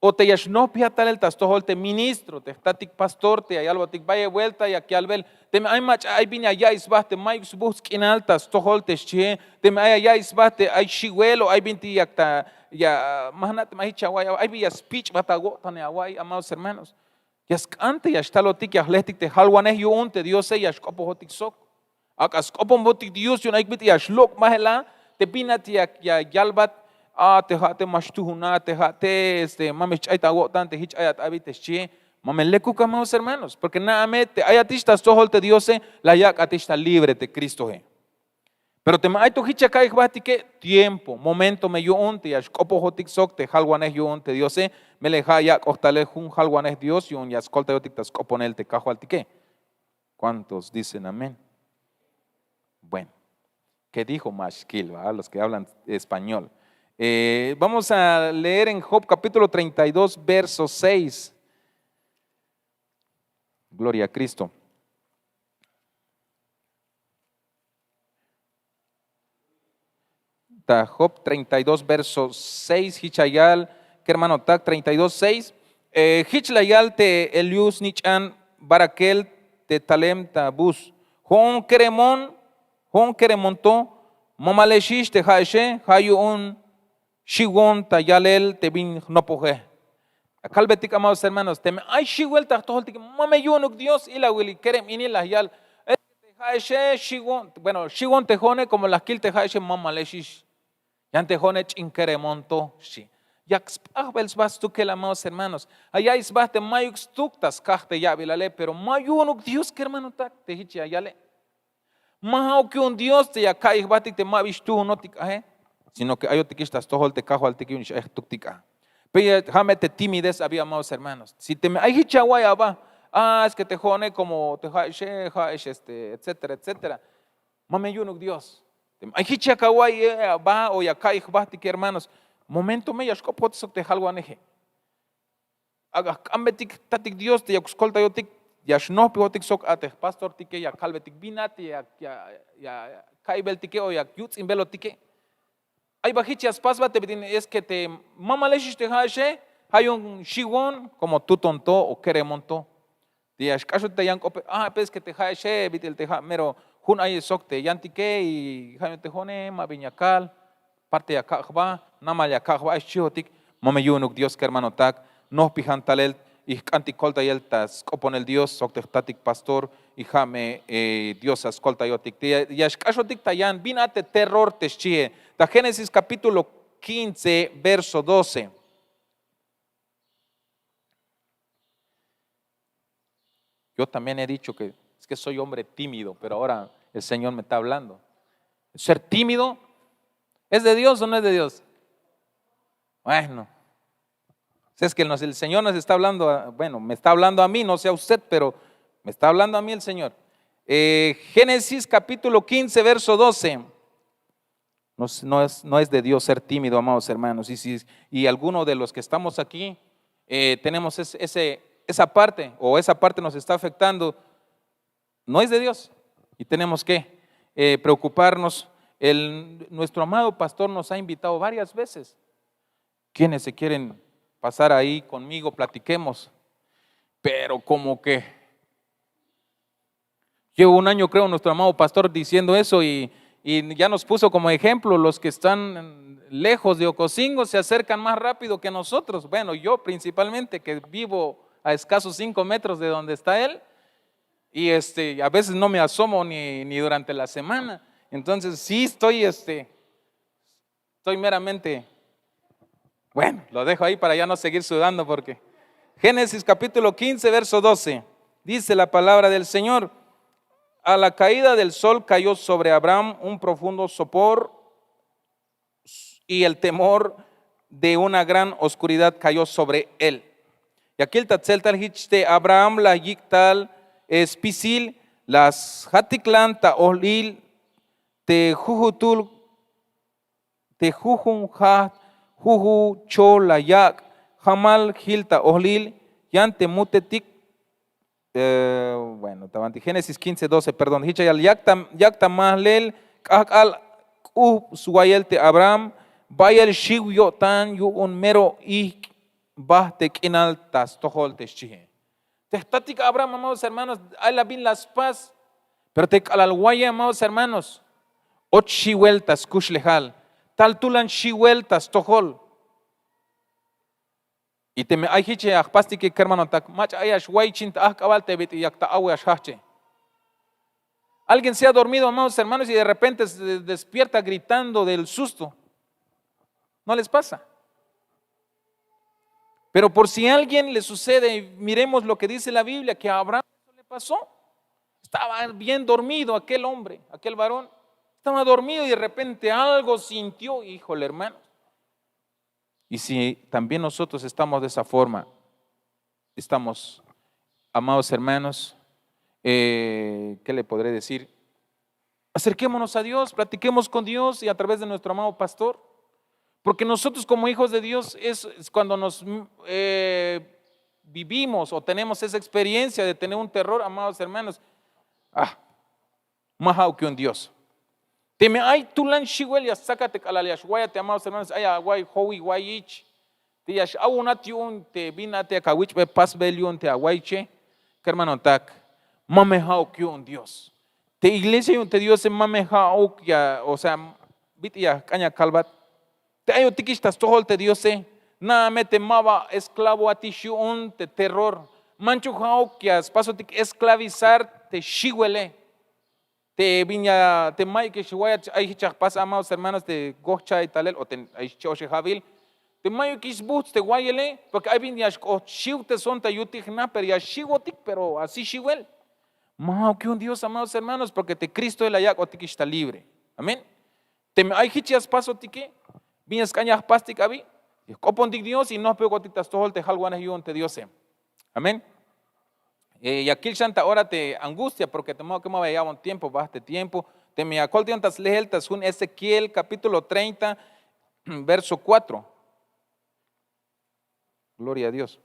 O te ya xnojpijat talel ta stojol te ministro, te jtatik pastor, te ya yalbotik bayel buelta yak yalbel: Teme ay mach'a ay bin ya ya'iy sba te mayuk sbuhts' k'inal ta stojol, te xchie, teme ay ya ya'iy sba te ay xiwel o ay bintik yak ta, ya, ma jna' teme ay jich awa'iy, ay bin ya spich'bat awo'tan awa'iy, amados hermanos. Ya sk'an te ya xtalotik ya jlejtik te jalwanej yu'un te Diose, ya xk'opojotik sok. Ak'a sk'oponbotik Dios yu'un ayuk bit'il ya xlok' bajel a te bin a te ya, ya yalbat: A, te ja' te ma xtuun a, te ja' te, este, ma me xch'ay ta awo'tan, te jich ayat abi, te xchie. Ma me lekuk, amados hermanos, porque na'a me te ayatix ta stojol te Diose, la yak'atix ta libre te Cristoe. Pero teme ay to jich ya ka'iy jbahtike, tiempo, momento me yu'un te ya xk'opojotik sok te jalwanej yu'un te Diose. Melel ja' yak'oj talel jun jalwanej Dios yu'un ya skoltayotik ta sk'oponel te Kajwaltike. ¿Cuántos dicen amén? Bueno, ¿qué dijo? Ma xkil, ¿verdad? Los que hablan español. Eh, vamos a leer en Job capítulo treinta y dos, verso seis. Gloria a Cristo. Ta Job treinta y dos verso seis, jich la yal, kermanotak, treinta y dos seis. Jich la yal te eliud snich'an barakel te talem ta bus: Jo'on keremon, jo'on keremon to, ma malexix te ja'exe, ja' yu'un xiwon ta yalel te bin jnopoje. Akalbetik, amados hermanos, teme ay xiwel ta jtojoltik, ma me yu'unuk Dios. Ilawil kerem ini la yal: Es que te ja'exe xiwon, bueno, xiwon te jo'one, como la kil te ja'exe, ma malexix. Yan te jo'one ch'in keremon to, xchi. Yak sp'ajbel sba stukel, amados hermanos. Ja' ya'iy sba te mayuk stuk ta skaj te ya'bilale, pero ma yu'unuk Dios, kermanotak, te jich ya yale. Ma ja'uk yu'un Dios te ya ka'iy jbatik te ma bi xtuunotik ae, sino que ayotikix ta stojol te Kajwaltik yu'un x-ejtuktik a. Pero ja' me te timidez abi, amados hermanos. Si teme ay jich ya awa'iy aba: Ah, es que te jo'one como te ja'exe, ja'ex, este, etcétera, etcétera. Ma me yu'unuk Dios. Teme ay jich ya awa'iy aba o ya ka'iy jbatik, hermanos, momento me ya xk'opojotik sok te jalwaneje. Ak'a jk'ambetik jtatik Dios te yakuk skoltayotik, ya xnojpijotik sok a te jpastortike ya kalbetik bin a te ya, ya, ya ka'ibeltike o ya yuts'inbelotike. Ay ba jich ya spas sba te bit'il: Es que te ma malexix te ja'exe, ja' yu'un xiwon como tuton to o keremon to. Te ya xk'axotik ta yan k'ope: Ah, pues es que te ja'exe bit'il te ja' mero jun ay sok te yantike, y ja' yu'un te jo'one ma bin ya kal, parte ya kak' jba, namal ya kak' jba, ay xchijotik. Ma me yu'unuk Dios, kermanotak. Nojpijan talel y jk'antik koltayel ta sk'oponel Dios sok te jtatik pastor, y ja' me, eh, Dios a skoltayotik. Te ya, ya xk'axotik ta yan bin a te terror, te xchie ta Génesis capítulo quince, verso doce. Yo también he dicho que es que soy hombre tímido, pero ahora el Señor me está hablando. ¿Ser tímido es de Dios o no es de Dios? Bueno, si es que nos- el Señor nos está hablando, a- bueno, me está hablando a mí, no sé a usted, pero me está hablando a mí el Señor. Eh, Génesis capítulo quince, verso doce. No es, no es, no es de Dios ser tímido, amados hermanos. Y si y alguno de los que estamos aquí, eh, tenemos ese, ese- esa parte, o esa parte nos está afectando, no es de Dios. Y tenemos que, eh, preocuparnos. El, nuestro amado pastor nos ha invitado varias veces. ¿Quiénes se quieren pasar ahí conmigo? Platiquemos. Pero como que llevo un año, creo, nuestro amado pastor diciendo eso y, y ya nos puso como ejemplo: los que están lejos de Ocosingo se acercan más rápido que nosotros. Bueno, yo principalmente, que vivo a escasos cinco metros de donde está él, y este, a veces no me asomo ni, ni durante la semana. Entonces, sí estoy, este, estoy meramente, bueno, lo dejo ahí para ya no seguir sudando, porque Génesis capítulo quince, verso doce, dice la palabra del Señor: A la caída del sol cayó sobre Abraham un profundo sopor y el temor de una gran oscuridad cayó sobre él. Ya kilta tseltal jich te Abraham la yik' tal spisil, la sjatiklan ta olil te jujutul, te jujun jajt, juju chol la yak', jamal jil ta olil, yan te mutetik. Eh, bueno, ta banti Génesis quince doce, perdón, jich ya yal: Yak ta, yak ta mahlel k'ajk'al k'ujp swayel te Abraham, bayel xiw yo'tan yu'un mero ijk' bajt te k'inal ta stojol te xchie. Te jtatik Abraham, amados hermanos, ay la bin la spas, pero te k'alal waye, amados hermanos, och xiwel ta skuxlejal, tal tulan xiwel ta stojol. Y teme ay jich ya jpastike, kermanotak, mach'a ay ya xway chin ta ajk'abal te bit'il yak ta aw ya xjajche. Alguien se ha dormido, amados hermanos, y de repente se despierta gritando del susto. ¿No les pasa? Pero por si a alguien le sucede, miremos lo que dice la Biblia, que a Abraham eso le pasó. Estaba bien dormido aquel hombre, aquel varón. Estaba dormido y de repente algo sintió, híjole, hermano. Y si también nosotros estamos de esa forma, estamos, amados hermanos, eh, ¿qué le podré decir? Acerquémonos a Dios, platiquemos con Dios y a través de nuestro amado pastor. Porque nosotros como hijos de Dios es, es cuando nos, mm, eh, vivimos o tenemos esa experiencia de tener un terror, amados hermanos. Ah, ma ja'uk yu'un Dios. Teme ay tulan xiwel ya stsakat te k'alal ya xwayat te amados hermanos, ay away jowi wayich, te ya x'awonat yu'un te bin a te yak awich'be pasbel yu'un te awayiche. Kermanotak, ma me ja'uk yu'un Dios. Te iglesia yu'un te Diose ma me ja'uk ya, o sea, bit'il ya jk'an ya kalbat. Te ayotikix ta stojol te Diose, na'a me te ma ba esklavoatix yu'un te terror. Manchuk ja'uk ya spasotik esclavizar te xiwele. Te bin ya te mayukix wayat ay jich ya jpas amados hermanos te gojcha'ay talel o te ay xche'oxejabil, te mayukix sbujts' te wayele, porke ay bin ya xk'ot xiwteson ta yutik jna pero ya xiwotik pero así xiwel. Ma ja'uk yu'un Dios amados hermanos, porke te Cristoe la yak'otikix ta libre. Amén. Teme ay jich ya spasotike, bin ya sk'an ya jpastik abi, ya jk'opontik Dios y nojpikotik ta stojol te jalwanej yu'un te Diose. Amén. Ya kil xan ta ora te angustia porke te ma'uke ma ba ya ya'bon tiempo ba te tiempo. Teme ya koltayon ta slehel ta sjun Ezequiel kapítulo treinta, verso cuatro. Gloria a Dios.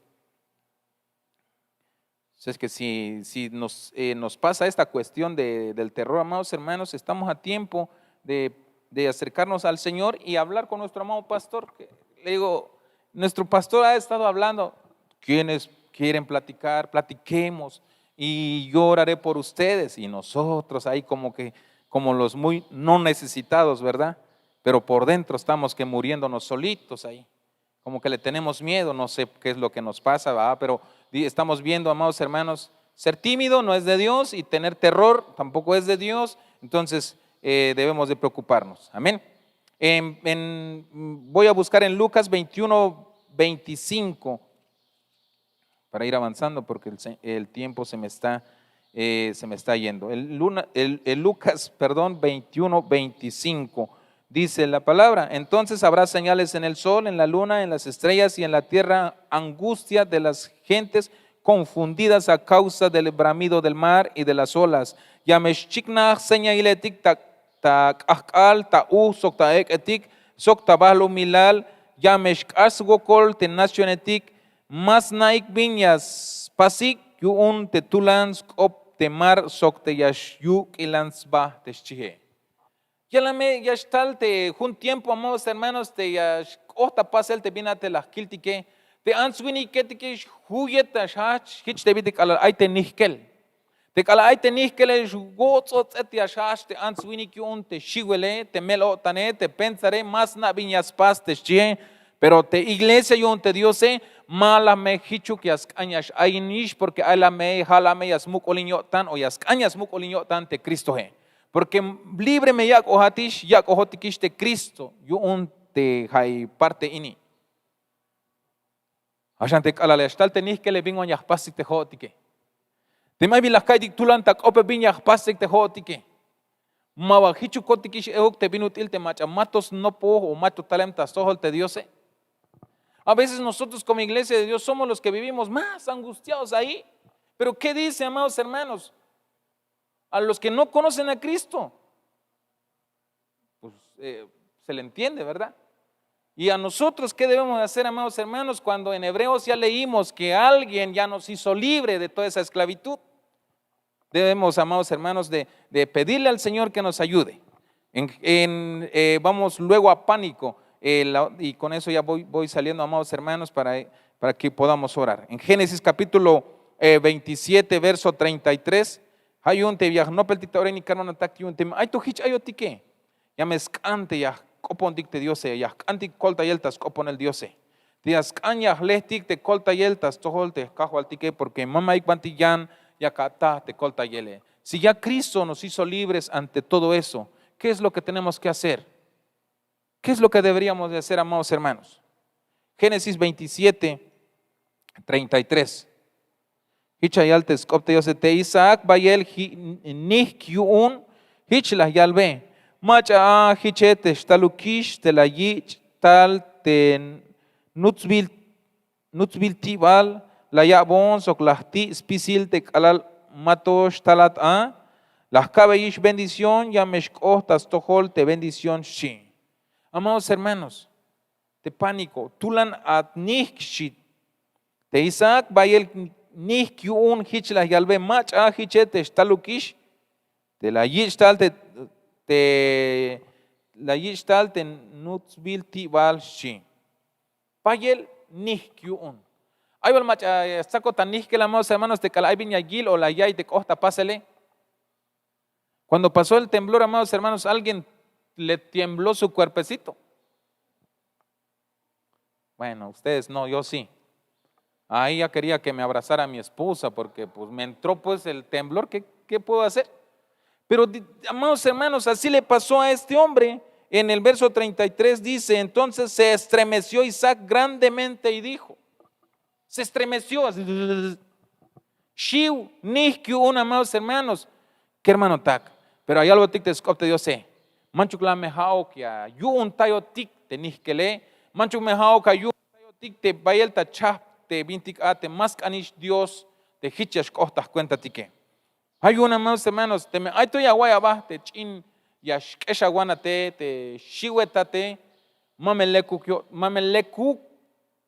Es que si nos pasa esta kuestión del terror amados hermanos, estamos a tiempo de acerkarnos al Señor y hablar kon nuestro amado pastor. Le digo, nuestro pastor ha estado hablando, quienes quieren platicar, platiquemos, y yo oraré por ustedes. Y nosotros ahí como que como los muy no necesitados, verdad? Pero por dentro estamos que muriéndonos solitos ahí. Como que le tenemos miedo, no sé qué es lo que nos pasa, pero estamos viendo, amados hermanos, ser tímido no es de Dios y tener terror tampoco es de Dios. Entonces debemos de preocuparnos. Amén. Voy a buscar en Lucas veintiuno veinticinco para ir avanzando porque el tiempo se me está se me está yendo. El Lucas, perdón, veintiuno veinticinco. Dice la palabra: entonces habrá señales en el sol, en la luna, en las estrellas y en la tierra angustia de las gentes confundidas a causa del bramido del mar y de las olas. Ya me xchiknaj señailetik ta k'ajk'al, ta uj sok ta ek'etik sok ta bahlumilal. Ya me xk'ax swokol te nacionetik. Ma sna'ik bin ya spasik yu'un te tulan sk'op te mar sok te ya xyuk'ilan sba te xchihe. Ya la me ya xtal te jun tiempo amados hermanos te ya xk'oht ta pasel te bin a te la jkiltike. Te ants-winiketike xjuyet ta xjajch jich te bit'il k'alal ay te nijkel. Te k'alal ay te nijkele xwots'ots'et ya xjajch te ants-winik yu'un te xiwele, te mel-o'tane, te pensare, ma sna' bin ya spas te xchihe. Pero te iglesia yu'un te diose ma la me jichuk ya sk'an ya x'ayinix porke ay la me ja' la me ya smuk'ulin yo'tan o ya sk'an ya smuk'ulin yo'tan te kristohe. Porke libre me yak'ojatix yak'ojotikix te kristo yu'un te ja' parte ini. Axan te k'alal ya xtal te nijkele bin wan ya jpastik te jo'otike? Teme ay bin la jka'iytik tulan ta k'ope bin ya jpastik te jo'otike? Ma ba jichukotikix euk te bin ut'il te mach'a ma to snopoj o ma to talem ta stojol te diose. A veces nosotros komo iglesia de dios somos los ke vivimos más angustiados ahí. Pero ke dice amados hermanos? A los ke no konocen a kristo se le entiende, verdad? Y a nosotros ke debemos de hacer amados hermanos kuando en hebreos ya leímos ke alguien ya nos hizo libre de toda esa esklavitud? Debemos amados hermanos de pedirle al señor ke nos ayude. Vamos luego a paniko. Y kon eso ya voy saliendo amados hermanos para ke podamos orar en génesis kapítulo veintisiete verso treinta y tres. Ja' yu'un te ya jnopeltik ta ora ini kermanotak yu'un teme ay to jich ayotike, ya me sk'an te ya jk'opontik te diose ya jk'antik koltayel ta sk'oponel diose. Te ya sk'an ya jlejtik te koltayel ta stojol te kajwaltike porke ma mayuk banti yan yak ata te koltayele. Si ya kristo nos hizo libres ante todo eso, ke es lo ke tenemos ke hacer? Ke es lo ke deberíamos de hacer amados hermanos? Génesis veintisiete treinta y tres. Jich la yal te sk'op te diose te isaak bayel nijk yu'un. Jich la yalbe, mach'a a jiche te xtalukix te la yich' tal te nutsbiltibal la ya'bon sok la jti' spisil te k'alal ma to xtalat a. La jka'beyix bendición ya me xk'oht ta stojol te bendición xchi. Amados hermanos, te paniko tulan at nijk xchi. Te isaak bayel nijk yu'un jich la yalbe mach'a a jiche te xtalukix te la yich' tal te te la yich' tal te nutsbil ti'bal xchi. Bayel nijk yu'un. Ay bal mach'a stsakot ta nijkel, amados hermanos, te k'alal ay bin ya yil o la ya'iy te k'ot ta pasele. Cuando pasó el temblor, amados hermanos, alguien le tiembló su cuerpecito. Bueno, ustedes no, yo sí. Ahí ya quería que me abrazara mi esposa porque pues me entró pues el temblor. ¿Qué, qué puedo hacer? Pero, amados hermanos, así le pasó a este hombre. En el verso treinta y tres dice: "Entonces se estremeció Isaac grandemente y dijo". Se estremeció. Xiw nijk yu'un, amados hermanos. Kermanotak, pero ya yalbotik te sk'op te Diose: manchuk la me ja'uk ya yu'untayotik te nijkele. Manchuk me ja'uk ya yu'untayotik te bayel ta chajp te bintik a te ma sk'anix Dios, te jich ya xk'ot ta jkuentatike. Ja' yu'un, amados hermanos, teme ay to ya awa'iy aba te ch'in ya xk'exawanate, te xiwetate, ma me lekuk yo- ma me lekuk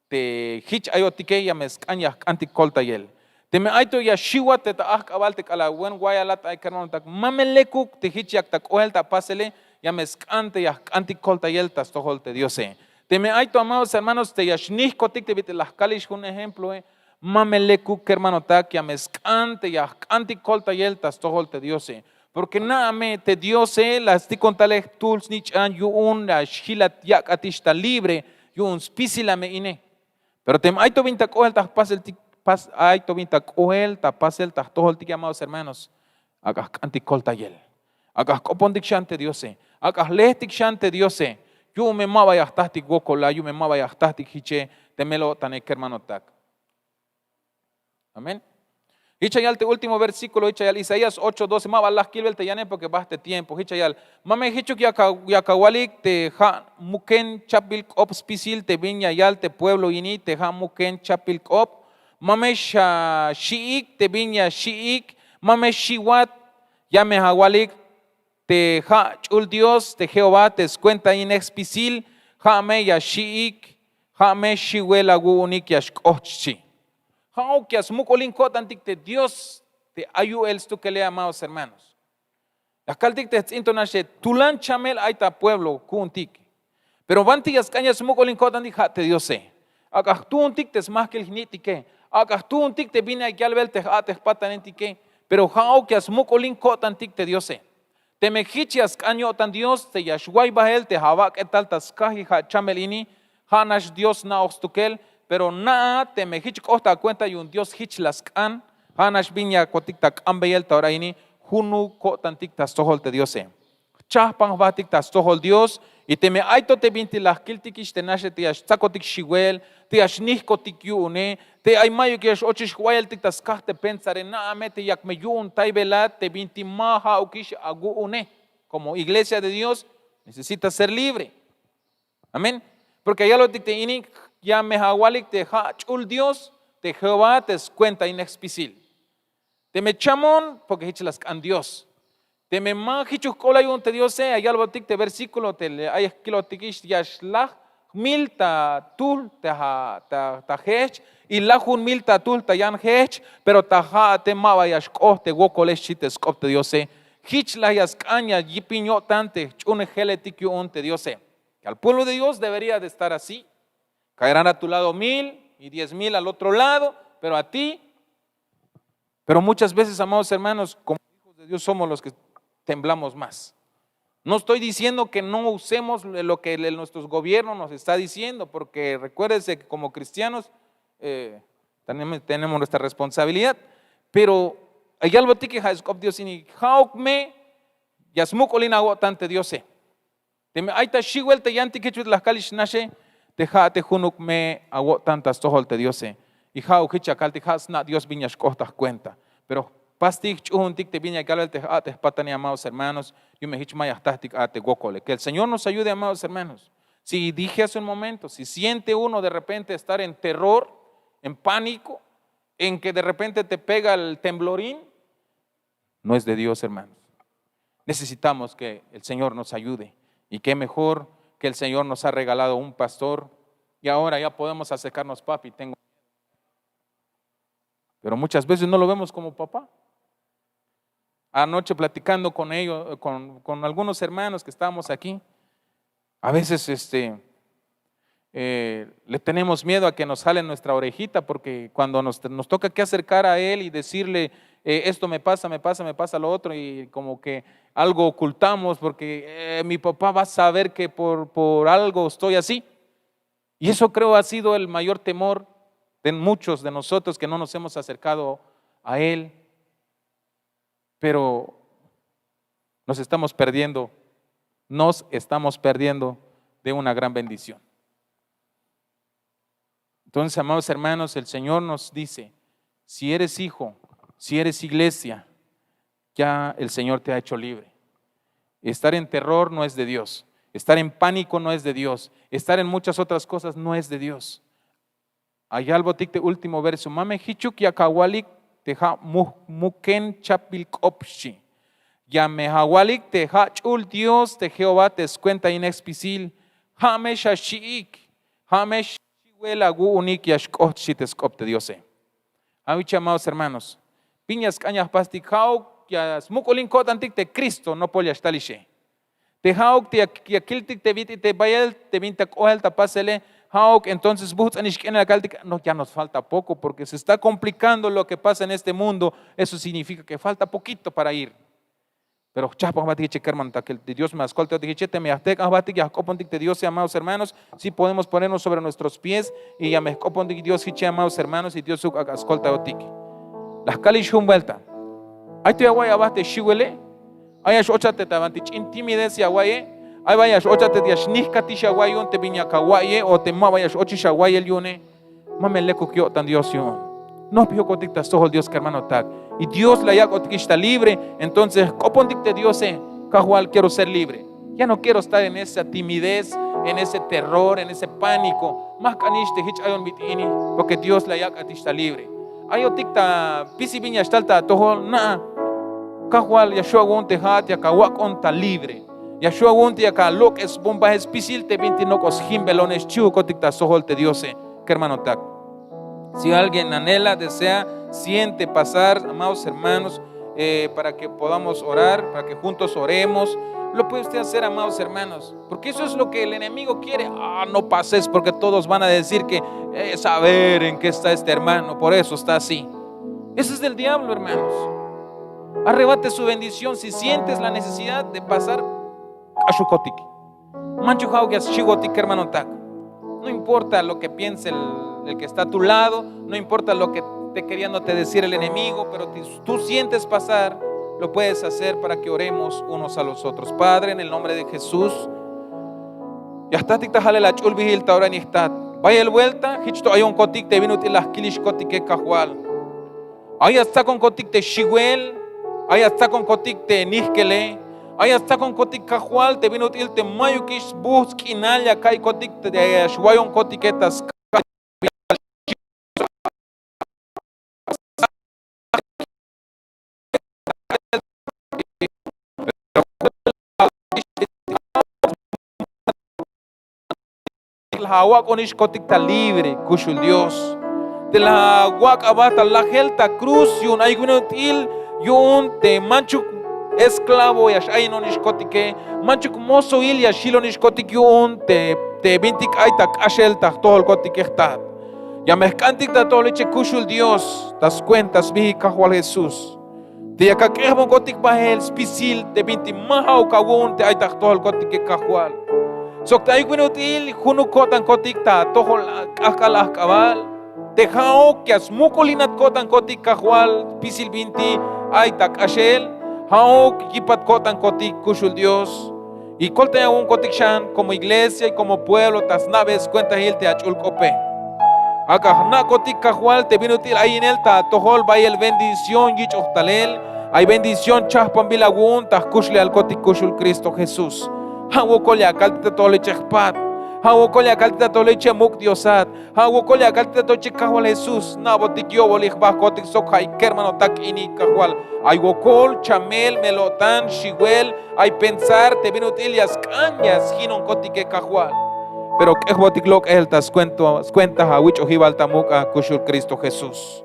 te jich ayotike, ya me sk'an ya jk'antik koltayel. Teme ay to ya xiwat te ta ajk'abal te k'alal buen wa'iyalat ay, kermanotak, ma me lekuk te jich yak ta k'oel ta pasele, ya me sk'an te ya jk'antik koltayel ta stojol te Diose. Teme ay to, amados hermanos, te ya xnijkotik te bit'il la jkalix jun ejemploe, ma me lekuk, kermanotak, ya me sk'an te ya jk'antik koltayel ta stojol te Diose. Porque na'a me te Diose la stikon tale jtuhl snich'an yu'un la xjilat yak'atix ta libre yu'un spisil a me ine. Pero teme ay to bin ta k'oel ta jpasel tik, pas- ay to bin ta k'oel ta pasel ta jtojoltik, amados hermanos, ak'a jk'antik koltayel. Ak'a jk'opontik xan te Diose. Ak'a jlejtik xan te Diose. Yu'un me ma ba ya jtajtik wokol a, yu'un me ma ba ya jtajtik jiche, te mel-o'tane, kermanotak. Amén. Jich ya yal te último versículo, jich ya yal Isaías ocho doce, ma ba laj kilbel te yane porque bajt te tiempo. Jich ya yal: Ma me jichuk yak a- yak awalik te ja' muken chapbil k'op spisil te bin ya yal te pueblo ini te ja' muken chapbil k'op. Ma me xaxi'ik te bin ya xi'ik. Ma me xiwat. Ya me awalik te ja' ch'ul Dios te Jehová te skuentahinej spisil. Ja' me ya xi'ik. Ja' me xiwel awu'unik ya xk'ot xchi. Ja'uk ya smuk'ulin ko'tantik te Dios te ay yu'el stukele, amados hermanos. La kaltik te jts'into naxe: tulan chamel ay ta pueblo ku'untik. Pero banti ya sk'an ya smuk'ulin ko'tantik, ja' te Diose. Ak'a jtuuntik te smajkil jni'tike. Ak'a jtuuntik te bin ay yalbel te ja' te jpatanentike. Pero ja'uk ya smuk'ulin ko'tantik te Diose. Teme jich ya sk'an yo'tan Dios te ya xway bahel te awak'etal ta skajij ja' chamel ini, ja' nax Dios na'oj stukel. Pero na'a teme jich k'ot ta akuenta yu'un Dios jich la sk'an, ja' nax bin yakotik ta k'ambeyel ta ora ini, junuk ko'tantik ta stojol te Diose. Jchajpan jbajtik ta stojol Dios. Y teme ay to te bintik la jkiltikix te naxe te ya xtsakotik xiwel, te ya xnijkotik yu'une, te ay mayuk ya x-ochix jwayeltik ta skaj te pensare, na'a me te yak me yu'untaybelat te bintik ma ja'ukix awu'une. Como iglesia de Dios necesita ser libre. Amén. Porque ya yalbotik te ini: ya me awalik te ja' ch'ul Dios te Jehová te skuentahinej spisil. Teme chamon, porque jich la sk'an Dios. Teme ma jichuk k'ola yu'un te Diose, ya yalbotik te versículo te ay jkilotikix: ya xlaj mil ta tuhl ta, ta, ta jejch, y lajun mil ta tuhl ta yan jejch, pero ta ja'ate ma ba ya xk'ot te wokole, xchi te sk'op te Diose. Jich la ya sk'an ya yipin yo'tan te jch'uunejeletik yu'un te Diose. Que al pueblo de Dios debería de estar así. Caerán a tu lado mil y diez mil al otro lado, pero a ti Pero muchas veces, amados hermanos, como hijos de Dios somos los que temblamos más. No estoy diciendo que no usemos lo que el- nuestros gobiernos nos está diciendo, porque recuérdese que como cristianos eh, tenemos, tenemos nuestra responsabilidad. Pero ay yalbotik ja' sk'op Dios ini: ja'uk me ya smuk'ulin awo'tan te Diose. Teme ay ta xiwel te yantik jich bit'il la jkalix naxe, te ja'ate junuk me awo'tan ta stojol te Diose. Y ja'uk jich ya kaltik ja' sna' Dios bin ya xk'ot ta jkuenta. Pero jpastik jch'uuntik te bin ya kalbel te ja' te jpatane, amados hermanos, yu'un me jich ma ya jtajtik a te wokole. Que el Señor nos ayude, amados hermanos. Si dije hace un momento, si siente uno de repente estar en terror, en pánico, en que de repente te pega el temblorín, no es de Dios, hermanos. Necesitamos que el Señor nos ayude. Y qué mejor que el Señor nos ha regalado un pastor. Y ahora ya podemos acercarnos: "Papi, tengo miedo". Pero muchas veces no lo vemos como papá. anoche platicando con ellos, con, con algunos hermanos que estábamos aquí. A veces, este, eh, le tenemos miedo a que nos jalen nuestra orejita, porque cuando nos, nos toca que acercar a él y decirle, eh, "Esto me pasa, me pasa, me pasa lo otro", y como que algo ocultamos, porque, eh, "Mi papá va a saber que por, por algo estoy así". Y eso creo ha sido el mayor temor de muchos de nosotros que no nos hemos acercado a él. Pero nos estamos perdiendo, nos estamos perdiendo de una gran bendición. Entonces, amados hermanos, el Señor nos dice, si eres hijo, si eres iglesia, ya el Señor te ha hecho libre. Estar en terror no es de Dios. Estar en pánico no es de Dios. Estar en muchas otras cosas no es de Dios. Ay albotik te último verso. Ma me jichuk yak awalik te ja' mu-, muken chapbil k'op xchi. Ya me awalik te ja' ch'ul Dios te Jehová te skuentahinej spisil. Ja' me xaxi'ik. Ja' me xiwel awu'unik ya xk'oht xchi te sk'op te Diose. Awich, amados hermanos, bin ya sk'an ya jpastik ja'uk ya smuk'ulin ko'tantik te Cristo nopol ya xtalixe. Te ja'uk te ya, ya kiltik te bit'il te bayel te bin ta k'ohel ta pasele, ja'uk entonces buhts'anix k'inal ya kaltik, "No, ya nos falta poco, porque se está complicando lo que pasa en este mundo, eso significa que falta poquito para ir". Pero jchajpon jbatik jiche, kermanotak, te Dios me askoltayotik jiche, teme ya jtejk'an jbatik ya jk'opontik te Diose, amados hermanos, si podemos ponernos sobre nuestros pies y ya me jk'opontik Dios jiche, amados hermanos, y Dios uk' ak' askoltayotik. La jkalix jun vuelta. Ay to ya awa'iy aba te xiwele, ay ya x-ochat te ta banti ch'in timidez ya awa'iye, ay ba ya x-ochat te ya xnijkatix awa'iy yu'un te bin yak awa'iye, o te ma ba ya x-ochix awa'iyel yu'une. Ma me lekuk yo'tan Dios yu'un. Nojpijokotik ta stojol Dios, kermanotak. Y Dios la yak'otikix ta libre, entonces jk'opontik te Diose, Kajwal, quiero ser libre. Ya no quiero estar en esa timidez, en ese terror, en ese pánico. Ma jk'anix te jich ayon bit'il ini, porque Dios la yak'atix ta libre. Ayotik ta spisil bin ya xtal ta atojol, na'a, Kajwal, ya xju' awu'un te ja'at yak awak'on ta libre. Ya xju' awu'un te yak alok'esbon bael spisil te bintik nok'o sjimbelone, xchi'ukotik ta stojol te Diose, kermanotak. Si alguien anhela, desea, siente pasar, amados hermanos, eh, para que podamos orar, para que juntos oremos, lo puede usted hacer, amados hermanos, porque eso es lo que el enemigo quiere. "Ah, no pases porque todos van a decir que, eh, saber en qué está este hermano, por eso está así". Ese es del diablo, hermanos. Arrebate su bendición si sientes la necesidad de pasar. K'axukotik. Manchuk ja'uk ya sxiwotik, kermanotak. No importa lo que piense el, el que está a tu lado, no importa lo que esté queriéndote decir el enemigo, pero si tú sientes pasar, lo puedes hacer para que oremos unos a los otros. Padre, en el nombre de Jesús, ya jtatik ta jalel ach'ulbihil ta ora ini, jtat. Bayel vuelta jich to ayonkotik te bin ut'il la jkilixkotike, Kajwal. Ay ya stsakonkotik te xiwel, ay ya stsakonkotik te nijkele, ay ya stsakonkotik, Kajwal, te bin ut'il te mayukix sbujts' k'inal ya ka'iykotik te ya xwayonkotike ta sk'abal. La awak'onixkotik ta libre, kuxul Dios. Te la awak' aba ta lajel ta cruz, yu'un ay bin ut'il yu'un te manchuk esclavo ya x-ayinonixkotike, manchuk mozohil ya xjilonixkotik yu'un te, te bintik ay ta k'axel ta jtojolkotike, jtat. Ya me jk'antik ta atojol iche, kuxul Dios, ta skuenta sbiil Kajwal Jesús. Te yak ak'ejbonkotik bael spisil te bintik ma ja'uk awu'un te ay ta jtojolkotike, Kajwal. Sok te ay bin ut'il junuk ko'tankotik ta atojol k'ajk'al ajk'abal, te ja'uk ya smuk'ulinat ko'tankotik, Kajwal, spisil bintik ay ta k'axel, ja'uk yipat ko'tankotik, kuxul Dios. Y koltayawonkotik xan como iglesia y como pueblo ta sna'be skuentahil te ach'ul k'ope. Ak'a jna'kotik, Kajwal, te bin ut'il ayinel ta atojol bayel bendición yich'oj talel, ay bendición chajpanbil awu'un ta jkuxlejalkotik, kuxul Cristo Jesús. Ja' wokol ya kaltik ta atojol iche, jpat. Ja' wokol ya kaltik ta atojol iche, muk' Diosat. Ja' wokol ya kaltik ta atojol iche, Kajwal Jesús, na'botik yo'bolil jbahkotik sok ja'i kermanotak ini, Kajwal. Ay wokol chamel, mel-o'tan, xiwel, ay pensar te bin ut'il ya sk'an ya sjinonkotike, Kajwal. Pero k'ejbotik lok'el ta skuenta, skuenta awich'ojibal ta muk' a, kuxul Cristo Jesús.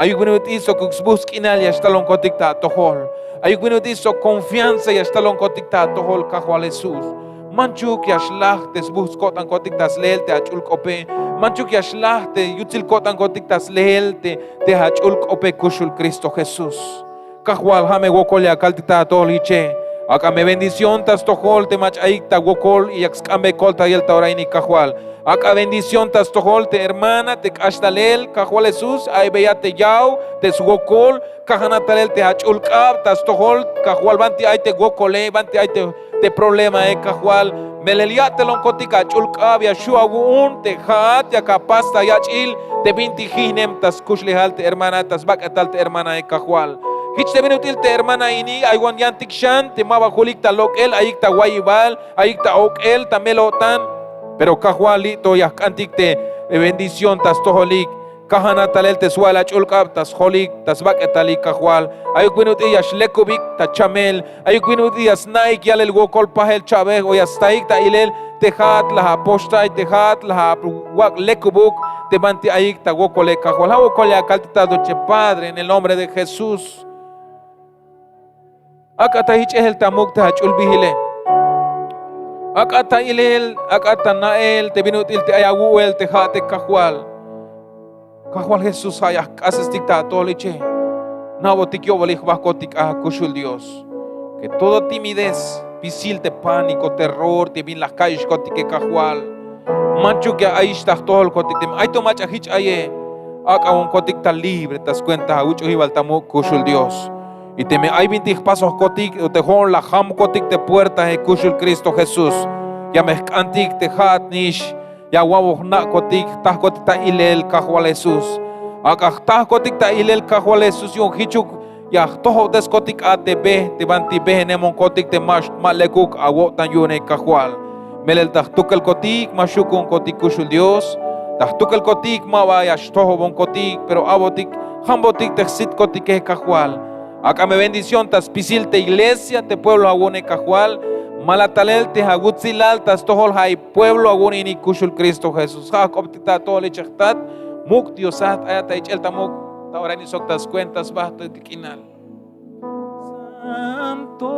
Ayuk bin ut'il sokuk sbujts' k'inal ya xtalonkotik ta atojol. Ayuk bin ut'il sok confianza ya xtalonkotik ta atojol Kajwal Jesús. Manchuk ya xlaj te sbuhts' ko'tankotik ta sleel te ach'ul k'ope. Manchuk ya xlaj te yutsil ko'tankotik ta sleel te, te ach'ul k'ope kuxul Cristo Jesús. Kajwal, ja' me wokol ya kaltik ta atojol jiche. Ak'a me bendición ta stojol te mach'a ayik ta wokol y yak sk'anbe koltayel ta ora ini Kajwal. Ak'a bendición ta stojol te hermana te k'ax talel Kajwal Jesús, ay beya te yaw te swokol, kajanat talel te ach'ul k'ab ta stojol Kajwal, banti ay te wokole, banti ay te, te problemae Kajwal. Melel ya'telonkotik ach'ul k'ab, ya xju' awu'un te ja'at yak apas ta yach'il te bintik jijnem ta skuxlejal te hermana, ta sbak'etal te hermanae Kajwal. Jich te bin ut'il te hermana ini, ay wan yantik xan te ma ba julik ta lok'el, ayik ta wayibal, ayik ta ok'el, ta mel-o'tan. Pero Kajwal, li'to ya jk'antik te bendición ta stojolik. Kajanat talel te swa'el ach'ul k'ab ta sjolik, ta sbak'etalik Kajwal. Ayuk bin ut'il ya xlekubik ta chamel. Ayuk bin ut'il ya sna'ik yalel wokol pajel cha'bej o ya staik ta ilel te ja'at la apoxtay, te ja'at la awak' lekubuk te banti ayik ta wokole Kajwal. Ja' wokol ya kaltik ta atojol jiche, Padre, en el nombre de Jesús. Ak'a ta jich'ejel ta muk' te ach'ul bijile. Ak'a ta ilel, ak'a ta na'el te bin ut'il te ay awu'el te ja'ate Kajwal. Kajwal Jesús, ja' ya jk'asestik ta atojol jiche. Na'botik yo'bolil jbajkotik a kuxul Dios. Que toda timidez, spisil te pánico, terror te bin la jka'iyexkotike Kajwal, manchuk ya ayix ta jtojolkotik. Teme ay to mach'a jich aye, ak'awonkotik ta libre ta swenta awuch'ojibal ta muk' kuxul Dios. Y teme ay bintik jpasojkotik o te jo'on la jamkotik te puertae kuxul Cristo Jesús, ya me jk'antik te ja'at nix ya awa'bon jna'kotik, jtajkotik ta ilel Kajwal Jesús. Ak'a jtajkotik ta ilel Kajwal Jesús yu'un jichuk ya jtojobteskotik a te be te banti bejenemonkotik te ma, ma lekuk awo'tan yu'une Kajwal. Melel ta jtukelkotik ma xju' ku'unkotik kuxul Dios. Ta jtukelkotik ma ba ya xtojobonkotik, pero a'botik jambotik te jsitkotike Kajwal. Ak'a me bendición ta spisil te iglesia, te pueblo awu'une Kajwal. Mala talel te awutsilal ta stojol ja' i pueblo awu'un ini kuxul Cristo Jesús. Ja' jk'optik ta atojol jiche jtat, muk' Diosat, ayat ta ich'el ta muk' ta ora ini sok ta swenta sba ta k'inal. Santo.